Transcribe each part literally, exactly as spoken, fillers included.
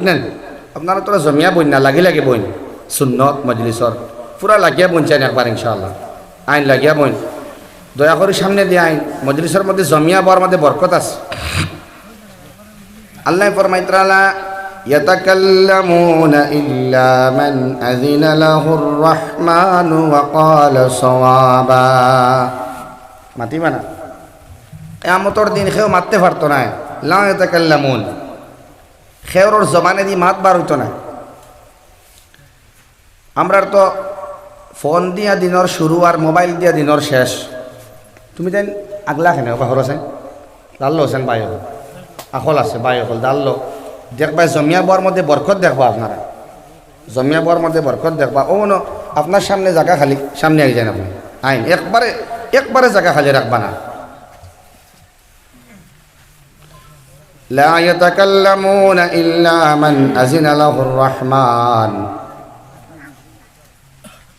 নেন, আপনারা তোরা জমিয়া বইন না, লাগি লাগি বইন। সুন্নত মজলিসর পুরা লাগিয়া বইন চাইন একবার ইনশাআল্লাহ। আইন লাগিয়া বইন, দয়া করি সামনে দিয়া আইন। মজলিসর মধ্যে জমিয়া বওয়ার মধ্যে বরকত আছে। আল্লায় ফরমাইতরা, "لا يتكلمون إلا من أذن له الرحمن وقال صوابا।" মাতিবা না, কিয়ামতর দিন কেউ মাততে পারতো নায়। লা ইয়াতাকাল্লামুন, কেউরর জবানেদি মাত বার অইতো নায়। আমরার তো ফোন দিয়া দিনর শুরু আর মোবাইল দিয়া দিনর শেষ। তুমি তাইন আগলা কেনে, ওবা হরো চাইন? দাল্লো হোসেন ভাই অকল, আখল আছে ভাই অকল, দাল্লো। দেখবা জমিয়া বওয়ার মধ্যে বরকত দেখবা আপনারা। জমিয়া বওয়ার মধ্যে বরকত দেখবা। ও মনো, আপনার সামনে জাগা খালি, সামনে আই যাইন আপনে। আইন, একবারে, একবারে জাগা খালি রাখবা না। لا يتكلمون إلا من أذن له الرحمن।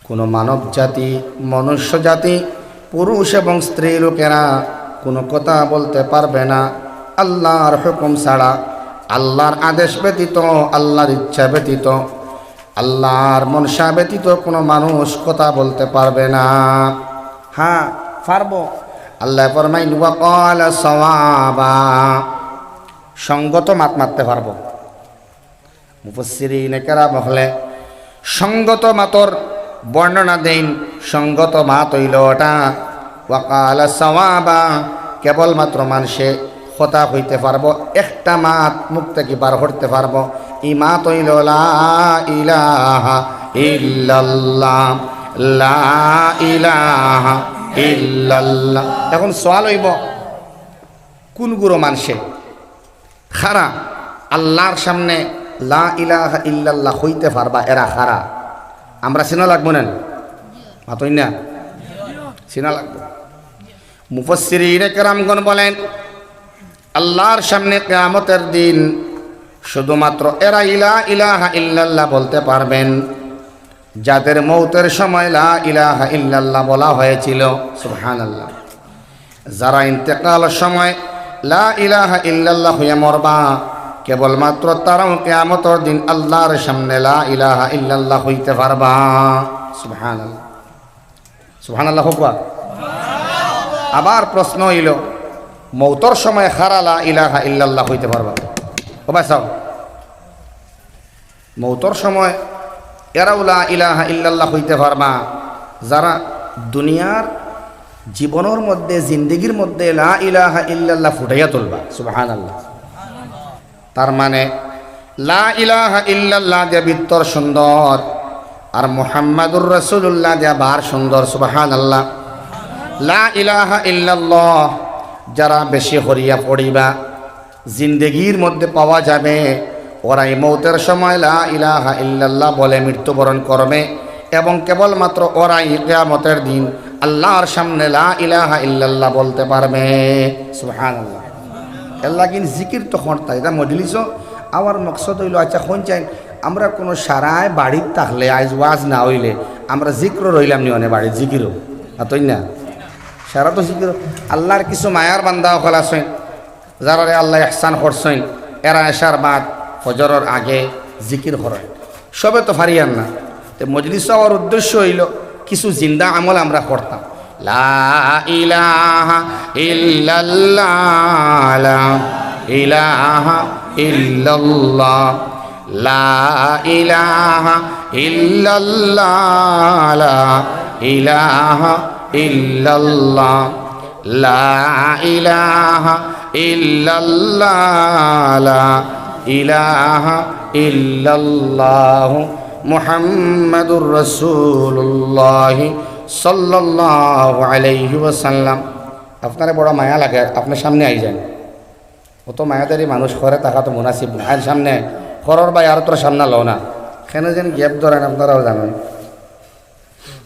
কোনো মানব জাতি, মনুষ্য জাতি, পুরুষ এবং স্ত্রী লোকেরা কোনো কথা বলতে পারবে না আল্লাহর হুকুম ছাড়া, আল্লাহর আদেশ ব্যতীত, আল্লাহর ইচ্ছা ব্যতীত, আল্লাহর মনশা ব্যতীত কোনো মানুষ কথা বলতে পারবে না। হ্যাঁ, পারবো। আল্লায় ফরমাইন, "ওয়াকালা সওয়াবা", সঙ্গত মাত মাততে পারবো। মুফাসসিরিনে কেরাম অকলে সঙ্গত মাতর বর্ণনা দেইন, সঙ্গত মাত অইলো ওটা। ওয়াকালা সওয়াবা, কেবলমাত্র মানষে কথা কইতে পারবো, একটা মাত মুখ থাকি বার করতে পারবো, ই মাত অইলো লা ইলাহা ইল্লাল্লাহ, লা ইলাহা ইল্লাল্লাহ। এখন সওয়াল অইবো, কুন গুরু মানষে খারা আল্লাহর সামনে লা ইলাহা ইল্লাল্লাহ কইতে পারবা, এরা খারা? আমরা চিনা লাগবো না? মাতইন না? চিনা লাগবো। মুফাসসিরিনে কেরামগণ বলেন, আল্লাহর সামনে কিয়ামতের দিন শুধুমাত্র এরাই লা ইলাহা ইল্লাল্লাহ বলতে পারবেন, যাদের মৌতের সময় লা ইলাহা ইল্লাল্লাহ বলা হয়েছিল। সুবহানাল্লাহ। যারা ইন্তেকাল সময় লা ইলাহা ইল্লাল্লাহ হইয়া মরবা, কেবলমাত্র তারাও কিয়ামতর দিন আল্লাহর সামনে লা ইলাহা ইল্লাল্লাহ হইতে পারবা। সুবহানাল্লাহ। সুবহানাল্লাহ কউক্কা। আবার প্রশ্ন অইলো, মৌতর সময় খারা লা ইলাহা ইল্লাল্লাহ কইতে পারবা? ও ভাই সাব, মৌতর সময় এরাও লা ইলাহা ইল্লাল্লাহ কইতে পারবা, যারা দুনিয়ার জীবনর মধ্যে, জিন্দেগির মধ্যে লা ইলাহা ইল্লাল্লাহ ফুটাইয়া তুলবা। সুবহানাল্লাহ। তার মানে লা ইলাহা ইল্লাল্লাহ দিয়া ভিতর সুন্দর, আর মুহাম্মাদুর রাসূলুল্লাহ দিয়া বার সুন্দর। সুবহানাল্লাহ। লা ইলাহা ইল্লাল্লাহ যারা বেশি করিয়া পড়িবা, জিন্দেগির মধ্যে পাওয়া যাবে, ওরাই মৌতের সময় লা ইলাহা ইল্লাল্লাহ বলে মৃত্যুবরণ করবে, এবং কেবলমাত্র ওরাই কিয়ামতের দিন আল্লাহর সামনে লা ইলাহা ইল্লাল্লাহ বলতে পারবে। সুবহানাল্লাহ। এর লাগিন জিকির তো করতা, ইটা মজলিসও আমার মকসদ অইলো, আচ্ছা, কইন চাইন, আমরা কোনো সারায় বাড়িত থাকলে, আইজ ওয়াজ না অইলে, আমরা জিকিরও রইলাম নি অনে বাড়িত, জিকিরও? মাতইন না? সারা তো জিকিরও। আল্লাহর কিছু মায়ার বান্দা অকল আছইন, যারারে আল্লায় ইহসান করছইন, এরা এশার বাদ, ফজরর আগে জিকির করইন। সবে তো পারিয়ার না। তে মজলিস অওয়ার উদ্দেশ্য অইলো কিছু জিন্দা আমল আমরা করতাম। লা ইলাহা ইল্লাল্লাহ, লা ইলাহা ইল্লাল্লাহ, লা ইলাহা ইল্লাল্লাহ, লা ইলাহা ইল্লাল্লাহ। لا إله إلا الله، لا إله إلا الله، محمد رسول الله صلى الله عليه وسلم। আপনারে বড় মায়া লাগে, আপনে সামনে আই যাইন। অত মায়াদারি মানুষ, ঘরো থাকা তো মুনাসিব না। আইন সামনে, ঘরর ভাই আরো তোরা সামনে লও না। কেনে যেন gap ধরেন, আপনারাও জানইন।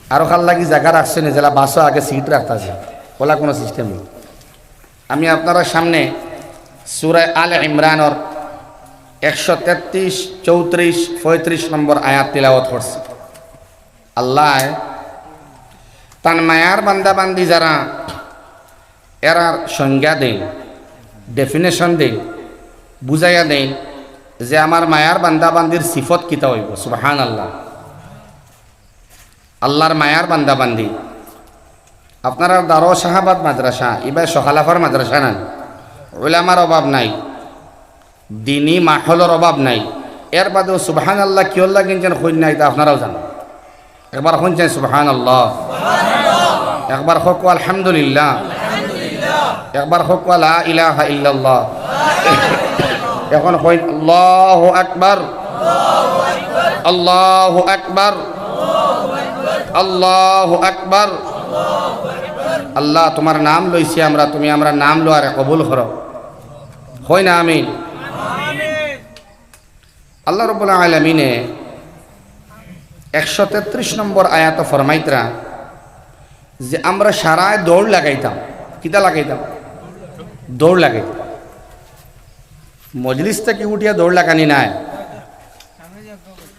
আরো কার লাগি জাগা রাখছইন নি, যেলা বাসো আগে সিট রাখতা যে, অলা কোনো system নাই। আমি আপনারার সামনে সূরা আলে ইমরানর একশো তেত্রিশ, চৌত্রিশ, পঁয়ত্রিশ নম্বর আয়াত তিলাওয়াত করছি। আল্লায় তান মায়ার বান্দা বান্দি যারা, এরার সংজ্ঞা দেইন, definition দেইন, বুঝাইয়া দেইন, যে আমার মায়ার বান্দা বান্দির সিফত কিতা অইবো? সুবহানাল্লাহ। আল্লার মায়ার বান্দা বান্দি। আপনারার দারো শাহাবাদ মাদ্রাসা, ইবায় সখালাফার মাদ্রাসা নানি? উলামার অভাব নাই, দিনি মাহলর অভাব নাই। এর বাদেও সুবহানাল্লাহ কিয়র লাগি যেন কইন না, ইতা আপনারাও জানইন। একবার কইন চাই সুবহানাল্লাহ, একবার কউক্কা আলহামদুলিল্লাহ, একবার কউক্কা লা ইলাহা ইল্লাল্লাহ। অখন কইন আল্লাহু আকবার, আল্লাহু আকবার, আল্লাহু আকবার। আল্লাহ, তুমার নাম লইছি আমরা, তুমি আমরার নাম লওয়ারে কবুল করো। কইন আমিন। আল্লাহ রাব্বুল আলামিনে একশো তেত্রিশ নম্বর আয়াতো ফরমাইতরা যে আমরা সারায় দৌড় লাগাইতাম। কিতা লাগাইতাম? দৌড় লাগাইতাম। মজলিস থাকি উঠিয়া দৌড় লাগানি নায়,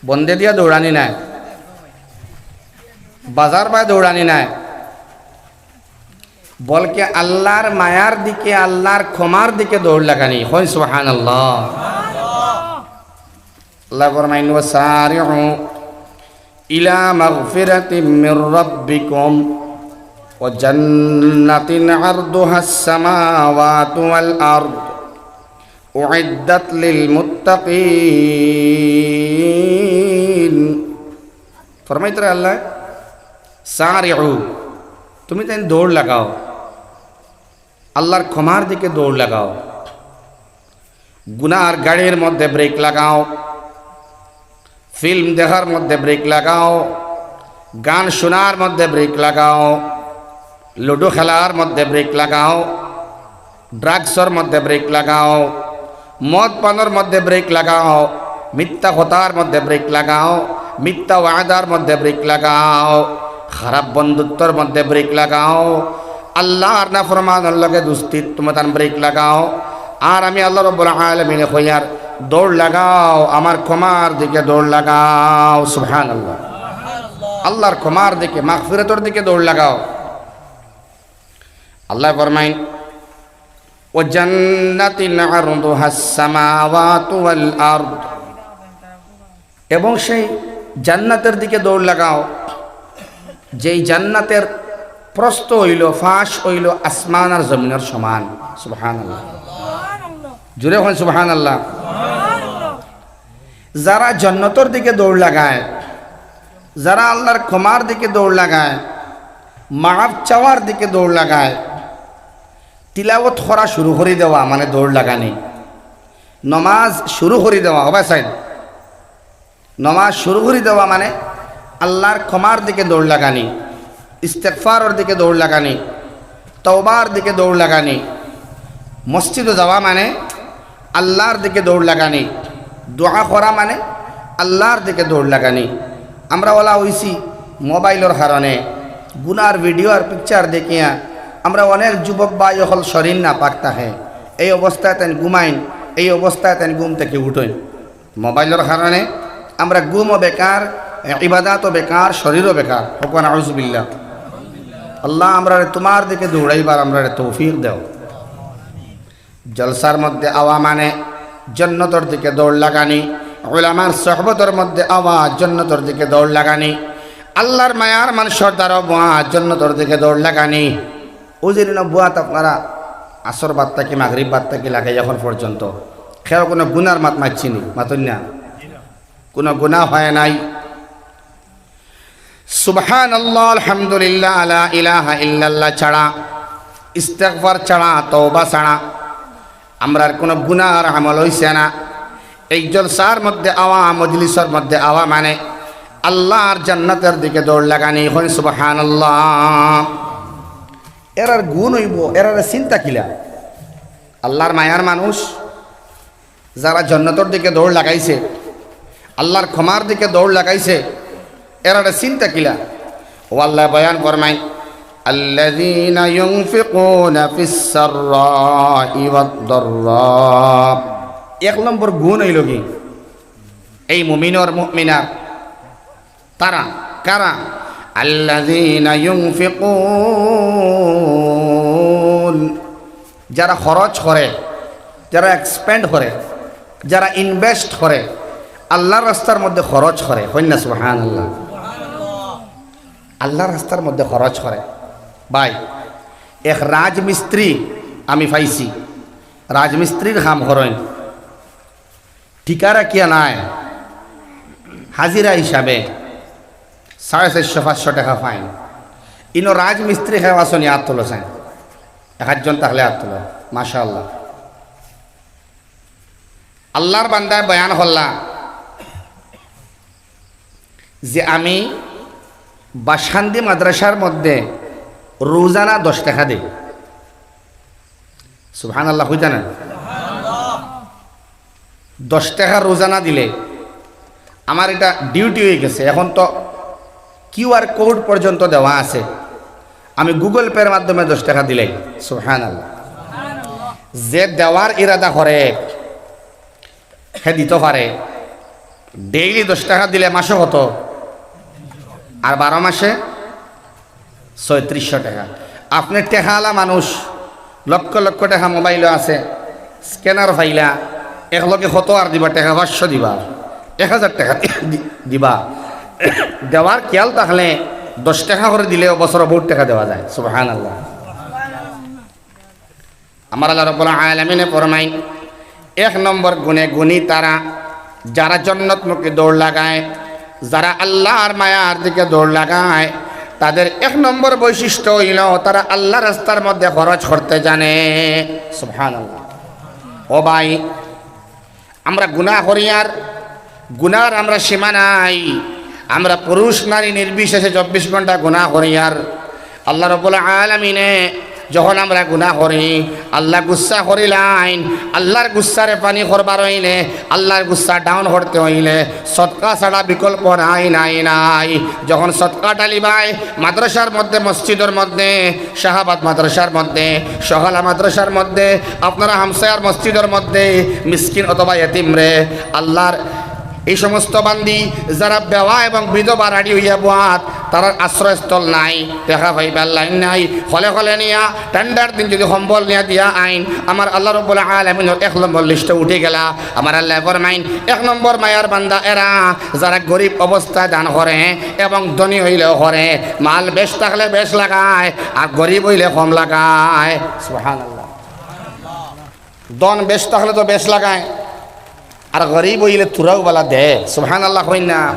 বন্দে দিয়া দৌড়ানি নায়, বাজার বায় দৌড়ানি নায়, বলকে আল্লার মায়ার দিকে, আল্লার ক্ষমার দিকে দৌড় লাগানি। কইন সুবহানাল্লাহ। আল্লায় ফরমাইন, "ওয়াসারিউ ইলা মাগফিরাতিম মির রাব্বিকুম ওয়া জান্নাতিন আরদুহাস সামাওয়াতু ওয়াল আরদ উইদ্দাত লিল মুত্তাকিন।" ফরমাইতরা আল্লায়, "সারিউ", তুমি তাইন দৌড় লাগাও, আল্লার ক্ষমার দিকে দৌড় লাগাও। গুনার গাড়ির মধ্যে ব্রেক লাগাও, ফিল্ম দেখার মধ্যে ব্রেক লাগাও, গান শোনার মধ্যে ব্রেক লাগাও, লুডো খেলার মধ্যে ব্রেক লাগাও, ড্রাগসর মধ্যে ব্রেক লাগাও, মদ পানর মধ্যে ব্রেক লাগাও, মিথ্যা কথার মধ্যে ব্রেক লাগাও, মিথ্যা ওয়াদার মধ্যে ব্রেক লাগাও, খারাপ বন্ধুত্বর মধ্যে ব্রেক লাগাও, আল্লার নাফরমানর লগে দুস্তিত তুমরা তান ব্রেক লাগাও। আর আমি আল্লাহ রাব্বুল আলামিনে কইয়ার, দৌড় লাগাও, আমার ক্ষমার দিকে দৌড় লাগাও। সুবহানাল্লাহ। আল্লার ক্ষমার দিকে, মাগফিরাতর দিকে দৌড় লাগাও। আল্লায় ফরমাইন, "ওয়া জান্নাতিন আরদুহাস সামাওয়াতু ওয়াল আরদ।" এবং সেই জান্নাতের দিকে দৌড় লাগাও, যেই জান্নাতের প্রস্থ অইলো, ফাঁস অইলো আসমান আর জমিনর সমান। সুবহানাল্লাহ। জোরে কইন সুবহানাল্লাহ। যারা জন্নতর দিকে দৌড় লাগায়, যারা আল্লার ক্ষমার দিকে দৌড় লাগায়, মাফ চাওয়ার দিকে দৌড় লাগায়, তিলাওত করা শুরু করি দেওয়া মানে দৌড় লাগানি, নমাজ শুরু করি দেওয়া, হবায় চাইন? নমাজ শুরু করি দেওয়া মানে আল্লার ক্ষমার দিকে দৌড় লাগানি, ইস্তেগফারর দিকে দৌড় লাগানি, তওবার দিকে দৌড় লাগানি। মসজিদো যাওয়া মানে আল্লার দিকে দৌড় লাগানি, দোয়া করা মানে আল্লার দিকে দৌড় লাগানি। আমরা অলা অইছি মোবাইলর কারণে, গুনার ভিডিও আর পিকচার দেখিয়া আমরা অনেক যুবক ভাই অকল শরীর নাপাক থাকে, এই অবস্থায় তাইন ঘুমাইন, এই অবস্থায় তাইন ঘুম থাকি উঠইন। মোবাইলর কারণে আমরা ঘুমও বেকার, ইবাদতও বেকার, শরীরও বেকার। কউক্কা নাউজুবিল্লাহ। আল্লাহ, আমরারে তুমার দিকে দৌড়াইবার আমরারে তৌফিক দেও। জলসার মধ্যে আওয়া মানে জন্নতর দিকে দৌড় লাগানি, উলামার সোহবতর মধ্যে আওয়া জন্নতর দিকে দৌড় লাগানি, আল্লার মায়ার মানষর দারো বওয়া জন্নতর দিকে দৌড় লাগানি। অউ যে দিন বওয়াত আপনারা আসর বাদ থাকি, মাগরিব বাদ থাকি লাগাই অখন পর্যন্ত কেউ কুনু গুনার মাত মাতছইন নি? মাতইন না? কুনু গুনা অয় নাই। সুবহানাল্লাহ, আলহামদুলিল্লাহ, লা ইলাহা ইল্লাল্লাহ ছাড়া, ইস্তেগফার ছাড়া, তওবা ছাড়া আমরার কুনু গুনার আমল অইছে না। এই জলসার মধ্যে আওয়া, মজলিসর মধ্যে আওয়া মানে আল্লার জান্নাতর দিকে দৌড় লাগানি। কইন সুবহানাল্লাহ। এরার গুণ অইবো, এরার চিন্তা কিলা? আল্লার মায়ার মানুষ, যারা জন্নতর দিকে দৌড় লাগাইছে, আল্লার ক্ষমার দিকে দৌড় লাগাইছে, এরার চিন্তা কিলা? অউ আল্লায় বয়ান ফরমাইন, "আল্লাযীনা ইউনফিকুনা ফিস সাররাই ওয়াদ দাররা।" এক নম্বর গুণ অইলো কি? এই মুমিনর, মুমিনার তারা কারা? আল্লাযীনা ইউনফিকুন, যারা খরচ করে, যারা এক্সপেন্ড করে, যারা ইনভেস্ট করে, আল্লার রাস্তার মধ্যে খরচ করে, কইন না সুবহানাল্লাহ। আল্লার রাস্তার মধ্যে খরচ করে। ভাই, এক রাজমিস্ত্রি আমি পাইছি, রাজমিস্ত্রির কাম করইন, ঠিকা রাখিয়া নায়, হাজিরা হিসাবে সাড়ে চাইরশো পাঁচশো টেকা পাইন। ইনো রাজমিস্ত্রি কেউ আছইন নি, আত তুলো চাইন, এক আধজন থাকলে আত তুলো, মাশাআল্লাহ। আল্লার বান্দায় বয়ান করলা যে আমি বাসকান্দি মাদ্রাসার মধ্যে রোজানা দশ টেকা দেই। সুবহানাল্লাহ কইতা না? দশ টেকা রোজানা দিলে আমার ইটা ডিউটি অই গেছে। এখন তো কিউআর কোড পর্যন্ত দেওয়া আছে, আমি Google Pay-র মাধ্যমে দশ টেকা দিলাই। সুবহানাল্লাহ। যে দেওয়ার ইরাদা করে, হে দিতো পারে। ডেইলি দশ টেকা দিলে মাসে কত? আর বারো মাসে ছয়ত্রিশশো টেকা। আপনে টেকাআলা মানুষ, লক্ষ লক্ষ টেকা মোবাইলো আছে, স্ক্যানার পাইলা, একলগে কত আর দিবা? টেকা পাঁচশো দিবা, এক হাজার টেকা দি-, দিবা। দেওয়ার খেয়াল থাকলে দশ টেকা করি দিলেও বছরো বউত টেকা দেওয়া যায়। সুবহানাল্লাহ। আমার আল্লাহ রাব্বুল আলামিনে ফরমাইন, এক নম্বর গুণে গুণী তারা, যারা জন্নতমুখী দৌড় লাগায়, যারা আল্লার মায়ার দিকে দৌড় লাগায়, তাদের এক নম্বর বৈশিষ্ট্য অইলো তারা আল্লার রাস্তার মধ্যে খরচ করতে জানে। সুবহানাল্লাহ। ও ভাই, আমরা গুনাহ করিয়ার, গুনার আমরা সীমা নাই। আমরা পুরুষ নারী নির্বিশেষে চব্বিশ ঘন্টা গুনাহ করিয়ার। আল্লাহ রাব্বুল আলামিনে যখন আমরা গুনাহ করি, আল্লাহ গুসা করিলাইন। আল্লার গুসারে পানি করবার অইলে, আল্লার গুসা ডাউন করতে অইলে সদকা ছাড়া বিকল্প নাই, নাই, নাই। যখন সদকা ঢালিবায় মাদ্রাসার মধ্যে, মসজিদর মধ্যে, শাহাবাদ মাদ্রাসার মধ্যে, সকালা মাদ্রাসার মধ্যে, আপনারা হামসায়ার মসজিদর মধ্যে মিসকিন অথবা এতিমরে, আল্লার এই সমস্ত বান্দি যারা বেওয়া এবং বিধবা রাডি অইয়া বওয়াত, তারার আশ্রয়স্থল নাই, টেকা পাইবার লাইন নাই, খলে খলে নিয়া ঠান্ডার দিন যদি কম্বল নিয়া দিয়া আইন, আমার আল্লাহ রাব্বুল আলামিনর এক নম্বর লিস্টো উঠি গেলা। আমার আল্লায় ফরমাইন, এক নম্বর মায়ার বান্দা এরা, যারা গরিব অবস্থায় দান করে এবং ধনী অইলেও করে, মাল বেশ থাকলে বেশ লাগায়, আর গরিব অইলে কম লাগায়। সুবহানাল্লাহ। ধন বেশ থাকলে তো বেশ লাগায়, আর গরিব অইলে থুড়াউ বালা দেয়। সুবহানাল্লাহ কইন না?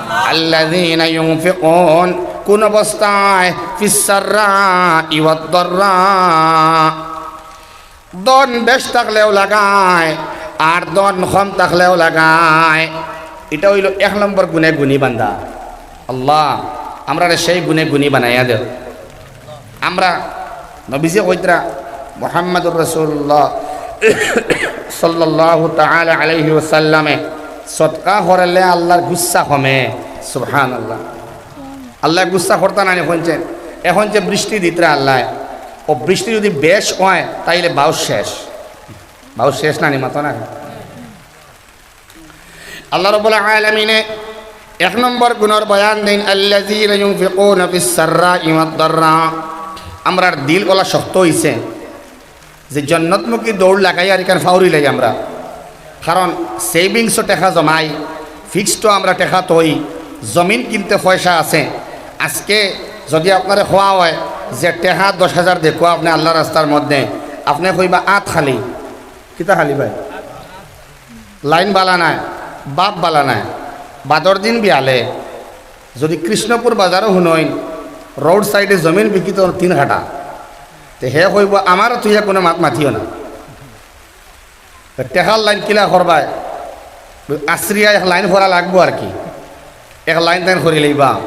আল্লাযীনা ইউনফিকুন, কোন অবস্থায়? ফিস সাররাই ওয়াদ দাররা। ধন বেশ থাকলেও লাগায়, আর ধন কম থাকলেও লাগায়। ইটা অইলো এক নম্বর গুণে গুণী বান্দা। আল্লাহ, আমরারে সেই গুণে গুণী বানাইয়া দেও। আমরা নবীজি কইতরা, মুহাম্মাদুর রাসূলুল্লাহ সাল্লাল্লাহু তাআলা আলাইহি ওয়াসাল্লামে, সদকা করলে আল্লার গুসা কমে। সুবহানাল্লাহ। আল্লায় গুসা করতা নানি কইনছেন, এখন যে বৃষ্টি দিতরা আল্লায়, ও বৃষ্টি যদি বেশ অয়, তাইলে বাউশ শেষ। বাউশ শেষ নানি, মাতো না। আল্লাহ রাব্বুল আলামিনে এক নম্বর গুণর বয়ান দেইন, আল্লাযীনা ইউনফিকুনা ফিস সাররাই ওয়াদ দাররা। আমরার দিল অলা শক্ত অইছে যে জন্নতমুখী দৌড় লাগাইয়ার ইখান ফাউরিলাই আমরা। কারণ সেভিংসও টেকা জমাই, ফিক্সডও আমরা টেকা থই, জমিন কিনতে পয়সা আছে। আজকে যদি আপনারে কওয়া অয় যে টেকা দশ হাজার দেখো আপনে আল্লার রাস্তার মধ্যে, আপনে কইবা আত খালি। কিতা খালি ভাই? লাইন বালা নায়, বাপ বালা নায়। বাদর দিন বিয়ালে যদি কৃষ্ণপুর বাজারো হুনইন, রোড সাইডে জমিন বিকিতো তিন কাঠা, তে হে কইবো, "আমারে থুইয়া কুনু মাত মাতিও না।" তে টেকার লাইন কিলা করবায়? আছরিয়া এক লাইন করা লাগবো আর কি। এক লাইন তাইন করি লইবা।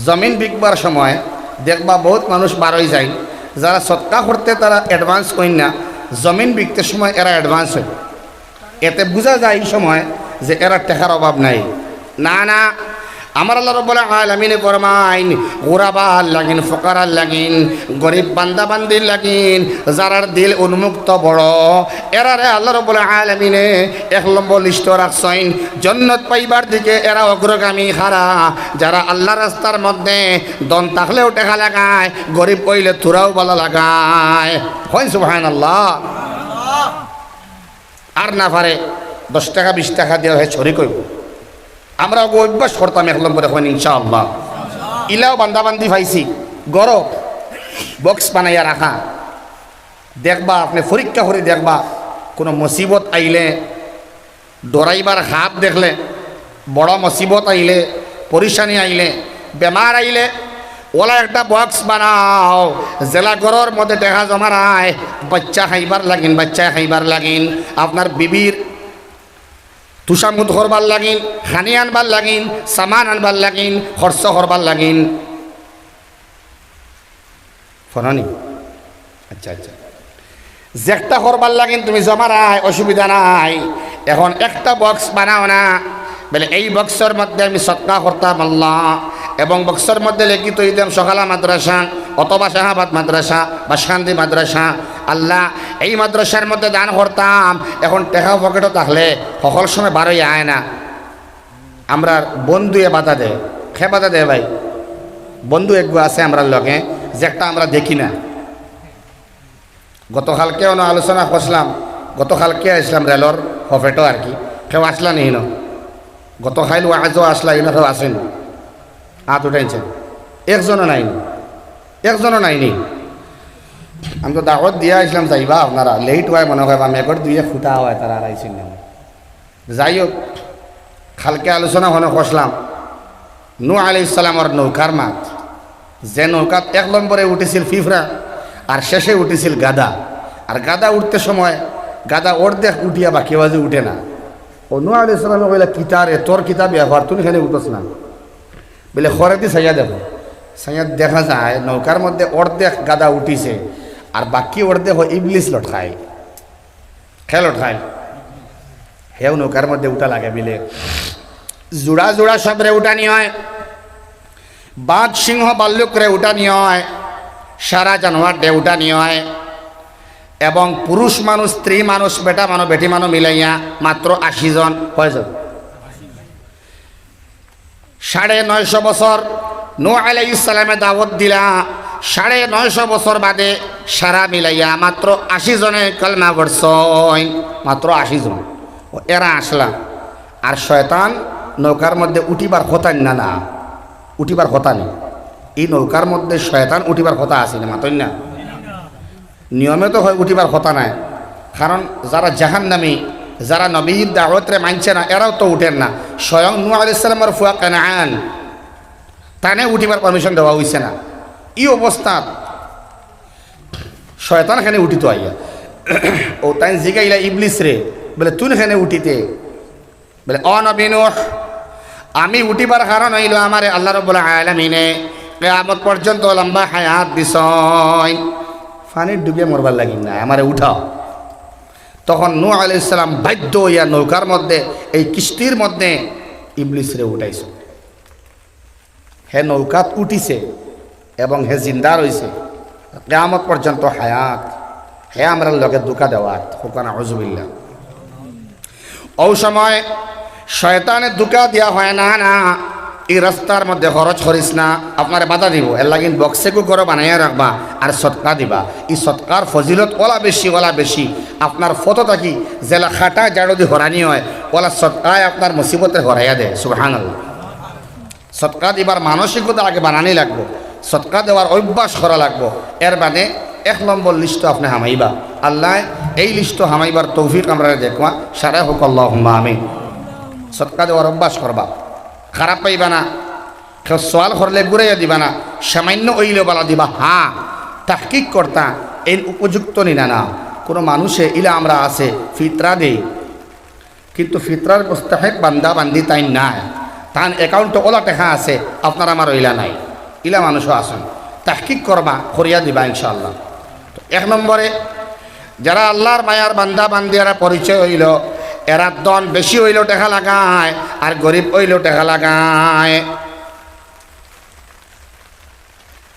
জমিন বিকবার সময় দেখবা বউত মানুষ বার অই যাইন, যারা সদকা করতে তারা অ্যাডভান্স অইন না, জমিন বিকতে সময় এরা অ্যাডভান্স অইন। এতে বুঝা যায় এই সময় যে এরা টেকার অভাব নাই। না, না, আমার আল্লাহ রাব্বুল আলামিনে ফরমাইন, গুরাবার লাগিন, ফুকারার লাগিন, গরিব বান্দা বান্দির লাগিন, যারার দিল উন্মুক্ত বড়, এরারে আল্লাহ রাব্বুল আলামিনে এক নম্বর লিস্টো রাখছইন। জন্নত পাইবার দিকে এরা অগ্রগামী খারা, যারা আল্লার রাস্তার মধ্যে ধন থাকলেও টেকা লাগায়, গরিব অইলে থুড়াউ বালা লাগায়। কইন সুবহানাল্লাহ। আর না পারে, দশ টেকা বিশ টেকা দিয়া হে শরিক অইবো। আমরা অগু অভ্যাস করতাম এক নম্বরে, কইন ইনশাআল্লাহ। ইলাও বান্দা বান্দি পাইছি, ঘরো বক্স বানাইয়া রাখা। দেখবা, আপনে পরীক্ষা করি দেখবা, কুনু মুসিবত আইলে, ডরাইবার খাপ দেখলে, বড় মুসিবত আইলে, পরিশানি আইলে, বেমার আইলে, অলা একটা বক্স বানাও, যেলা ঘরর মধ্যে টেকা জমা রায়, বাইচ্চা খাইবার লাগিন, বাইচ্চায় খাইবার লাগিন, আপনার বিবির তুষামুদ করবার লাগিন, খানি আনবার লাগিন, সামান আনবার লাগিন, খরচ করবার লাগিন। ফরানি? আচ্ছা, আচ্ছা। যেকটা করবার লাগিন তুমি জমা রায়, অসুবিধা নাই। এখন একটা বক্স বানাও না, বলে, "এই বক্সর মধ্যে আমি সদকা করতাম আল্লাহ, এবং বক্সর মধ্যে লেখি থইতাম সকালা মাদ্রাসা অথবা শাহাবাদ মাদ্রাসা, বাসকান্দি মাদ্রাসা, আল্লাহ, এই মাদ্রাসার মধ্যে দান করতাম।" এখন টেকা পকেটো থাকলে হকল সময় বারই আয় না। আমরার বন্ধুয়ে বাধা দেয়। কে বাধা দেয় ভাই? বন্ধু এগু আছে আমরার লগে, যেকটা আমরা দেখি না। গতকালকে অনো আলোচনা করছিলাম, গতকালকে আইছলাম রেলর হফেটো আর কি, কেউ আছলা নি হিনো? গতকাইল ওয়াজও আছলা, হিনো কেউ আছইন? আত উঠাইনছেন? একজনও নাইনি, একজনও নাইনি। আমি তো দাওয়াত দিয়া আইছলাম, যাইবা আপনারা, লেট অয় মনে অয় বা মেঘর দুই এক ফুটা অয়, তারা আর আইছইন না। যাই হোক, কালকে আলোচনা অনো করছিলাম নূহ আলাইহিস সালামর নৌকার মাত, যে নৌকাত এক নম্বরে উঠিছিল ফিফরা আর শেষে উঠিছিল গাধা। আর গাধা উঠতে সময় গাধা অর্ধেক উঠিয়া বাকি বাজে উঠে না। ও নূহ আলাইহিস সালামে কইলা, "কিতা রে, তোর কিতা ব্যাপার, তুই কেনে উঠস না?" বলে, "খরেদি চাইয়া দেখো।" চাইয়া দেখা যায় নৌকার মধ্যে অর্ধেক গাধা উঠিছে, আর বাকি অর্ধেক ইবলিস লটকায়। কে লটকায়? হেও নৌকার মধ্যে উঠা লাগে বিলে। জুড়া জুড়া সবরে উঠানি অয়, বাঘ সিংহ ভাল্লুকরে উঠানি অয়, সারা জানোয়াররে উঠানি অয়, এবং পুরুষ মানুষ, স্ত্রী মানুষ, বেটা মানুষ, বেটি মানুষ মিলাইয়া মাত্র আশি জন। কয়জন? সাড়ে নয়শো বছর নূহ আলাইহিস সালামে দাওয়াত দিলা, সাড়ে নয়শো বছর বাদে সারা মিলাইয়া মাত্র আশি জনে কলমা পড়ছইন, মাত্র আশি জন। ও এরা আছলা। আর শয়তান নৌকার মধ্যে উঠিবার কথা না, না, উঠিবার কথা নি। ই নৌকার মধ্যে শয়তান উঠিবার কথা আছে না, মাতইন না? নিয়মে তো হয় উঠিবার কথা নায়, কারণ যারা জাহান্নামী, যারা নবীর দাওয়াতরে মানছে না, এরাও তো উঠের না। স্বয়ং নূহ আলাইহিস সালামর ফুয়া কানান, তানে উঠিবার পারমিশন দেওয়া অইছে না। ই অবস্থাত শয়তান কেনে উঠিতো আইয়া? ও তাইন জিগাইলা ইবলিসরে, বলে, "তুই কেনে উঠিতে?" বলে, "ও নবী নূহ, আমি উঠিবার কারণ অইলো আমারে আল্লাহ রাব্বুল আলামিনে কিয়ামত পর্যন্ত লম্বা হায়াত দিছইন। পানির ডুবে মরবার লাগি না, আমারে উঠাও।" তখন নূহ আলাইহিস সালাম বাধ্য অইয়া নৌকার মধ্যে, এই কিস্তির মধ্যে ইবলিসরে উঠাইছইন। হে নৌকাত উঠিছে এবং হে জিন্দা রইছে, কিয়ামত পর্যন্ত হায়াত। হে আমরার লগে ধোঁকা দেওয়ার, কউক্কা নাউজুবিল্লাহ। অউ সময় শয়তানে ধোঁকা দিয়া কয়, "না, না, ই রাস্তার মধ্যে খরচ করিস না, আপনারে বাধা দিবো। এরলাগি বক্সেগু ঘরো বানাইয়া রাখবা আর সদকা দিবা।" ই সদকার ফজিলত অলা বেশি, অলা বেশি। আপনার ফতো থাকি যেলা কাটা ঝাড়ু দি হরানি অয়, অলা সদকায় আপনার মুসিবতরে হরাইয়া দেয়। সুবহানাল্লাহ। সদকা দিবার মানসিকতা আগে বানানি লাগবো, সদকা দেওয়ার অভ্যাস করা লাগবো। এর বাদে এক নম্বর লিস্টো আপনে হামাইবা। আল্লায় এই লিস্টো হামাইবার তৌফিক আমরারে দেউক্কা। সারায় কউক্কা আল্লাহুম্মা আমিন। সদকা দেওয়ার অভ্যাস করবা, খারাপ পাইবা না। কেউ সওয়াল করলে ঘুরাইয়া দিবা না, সামান্য অইলেও বালা দিবা। হ্যাঁ, তাহকিক করতা, এইন উপযুক্ত নি না, না। কুনু মানুষে ইলা আমরা আছে, ফিতরা দেই, কিন্তু ফিতরার মুস্তাহেক বান্দা বান্দি তাইন নায়, তান অ্যাকাউন্টো অলা টেকা আছে, আপনার আমার অইলা নাই, ইলা মানুষও আছইন। তাহকিক করবা, করিয়া দিবা ইনশাআল্লাহ। তো এক নম্বরে, যারা আল্লার মায়ার বান্দা বান্দি এরা পরিচয় অইলো, এরা ধন বেশি অইলেও টেকা লাগায়, আর গরিব অইলেও টেকা লাগায়।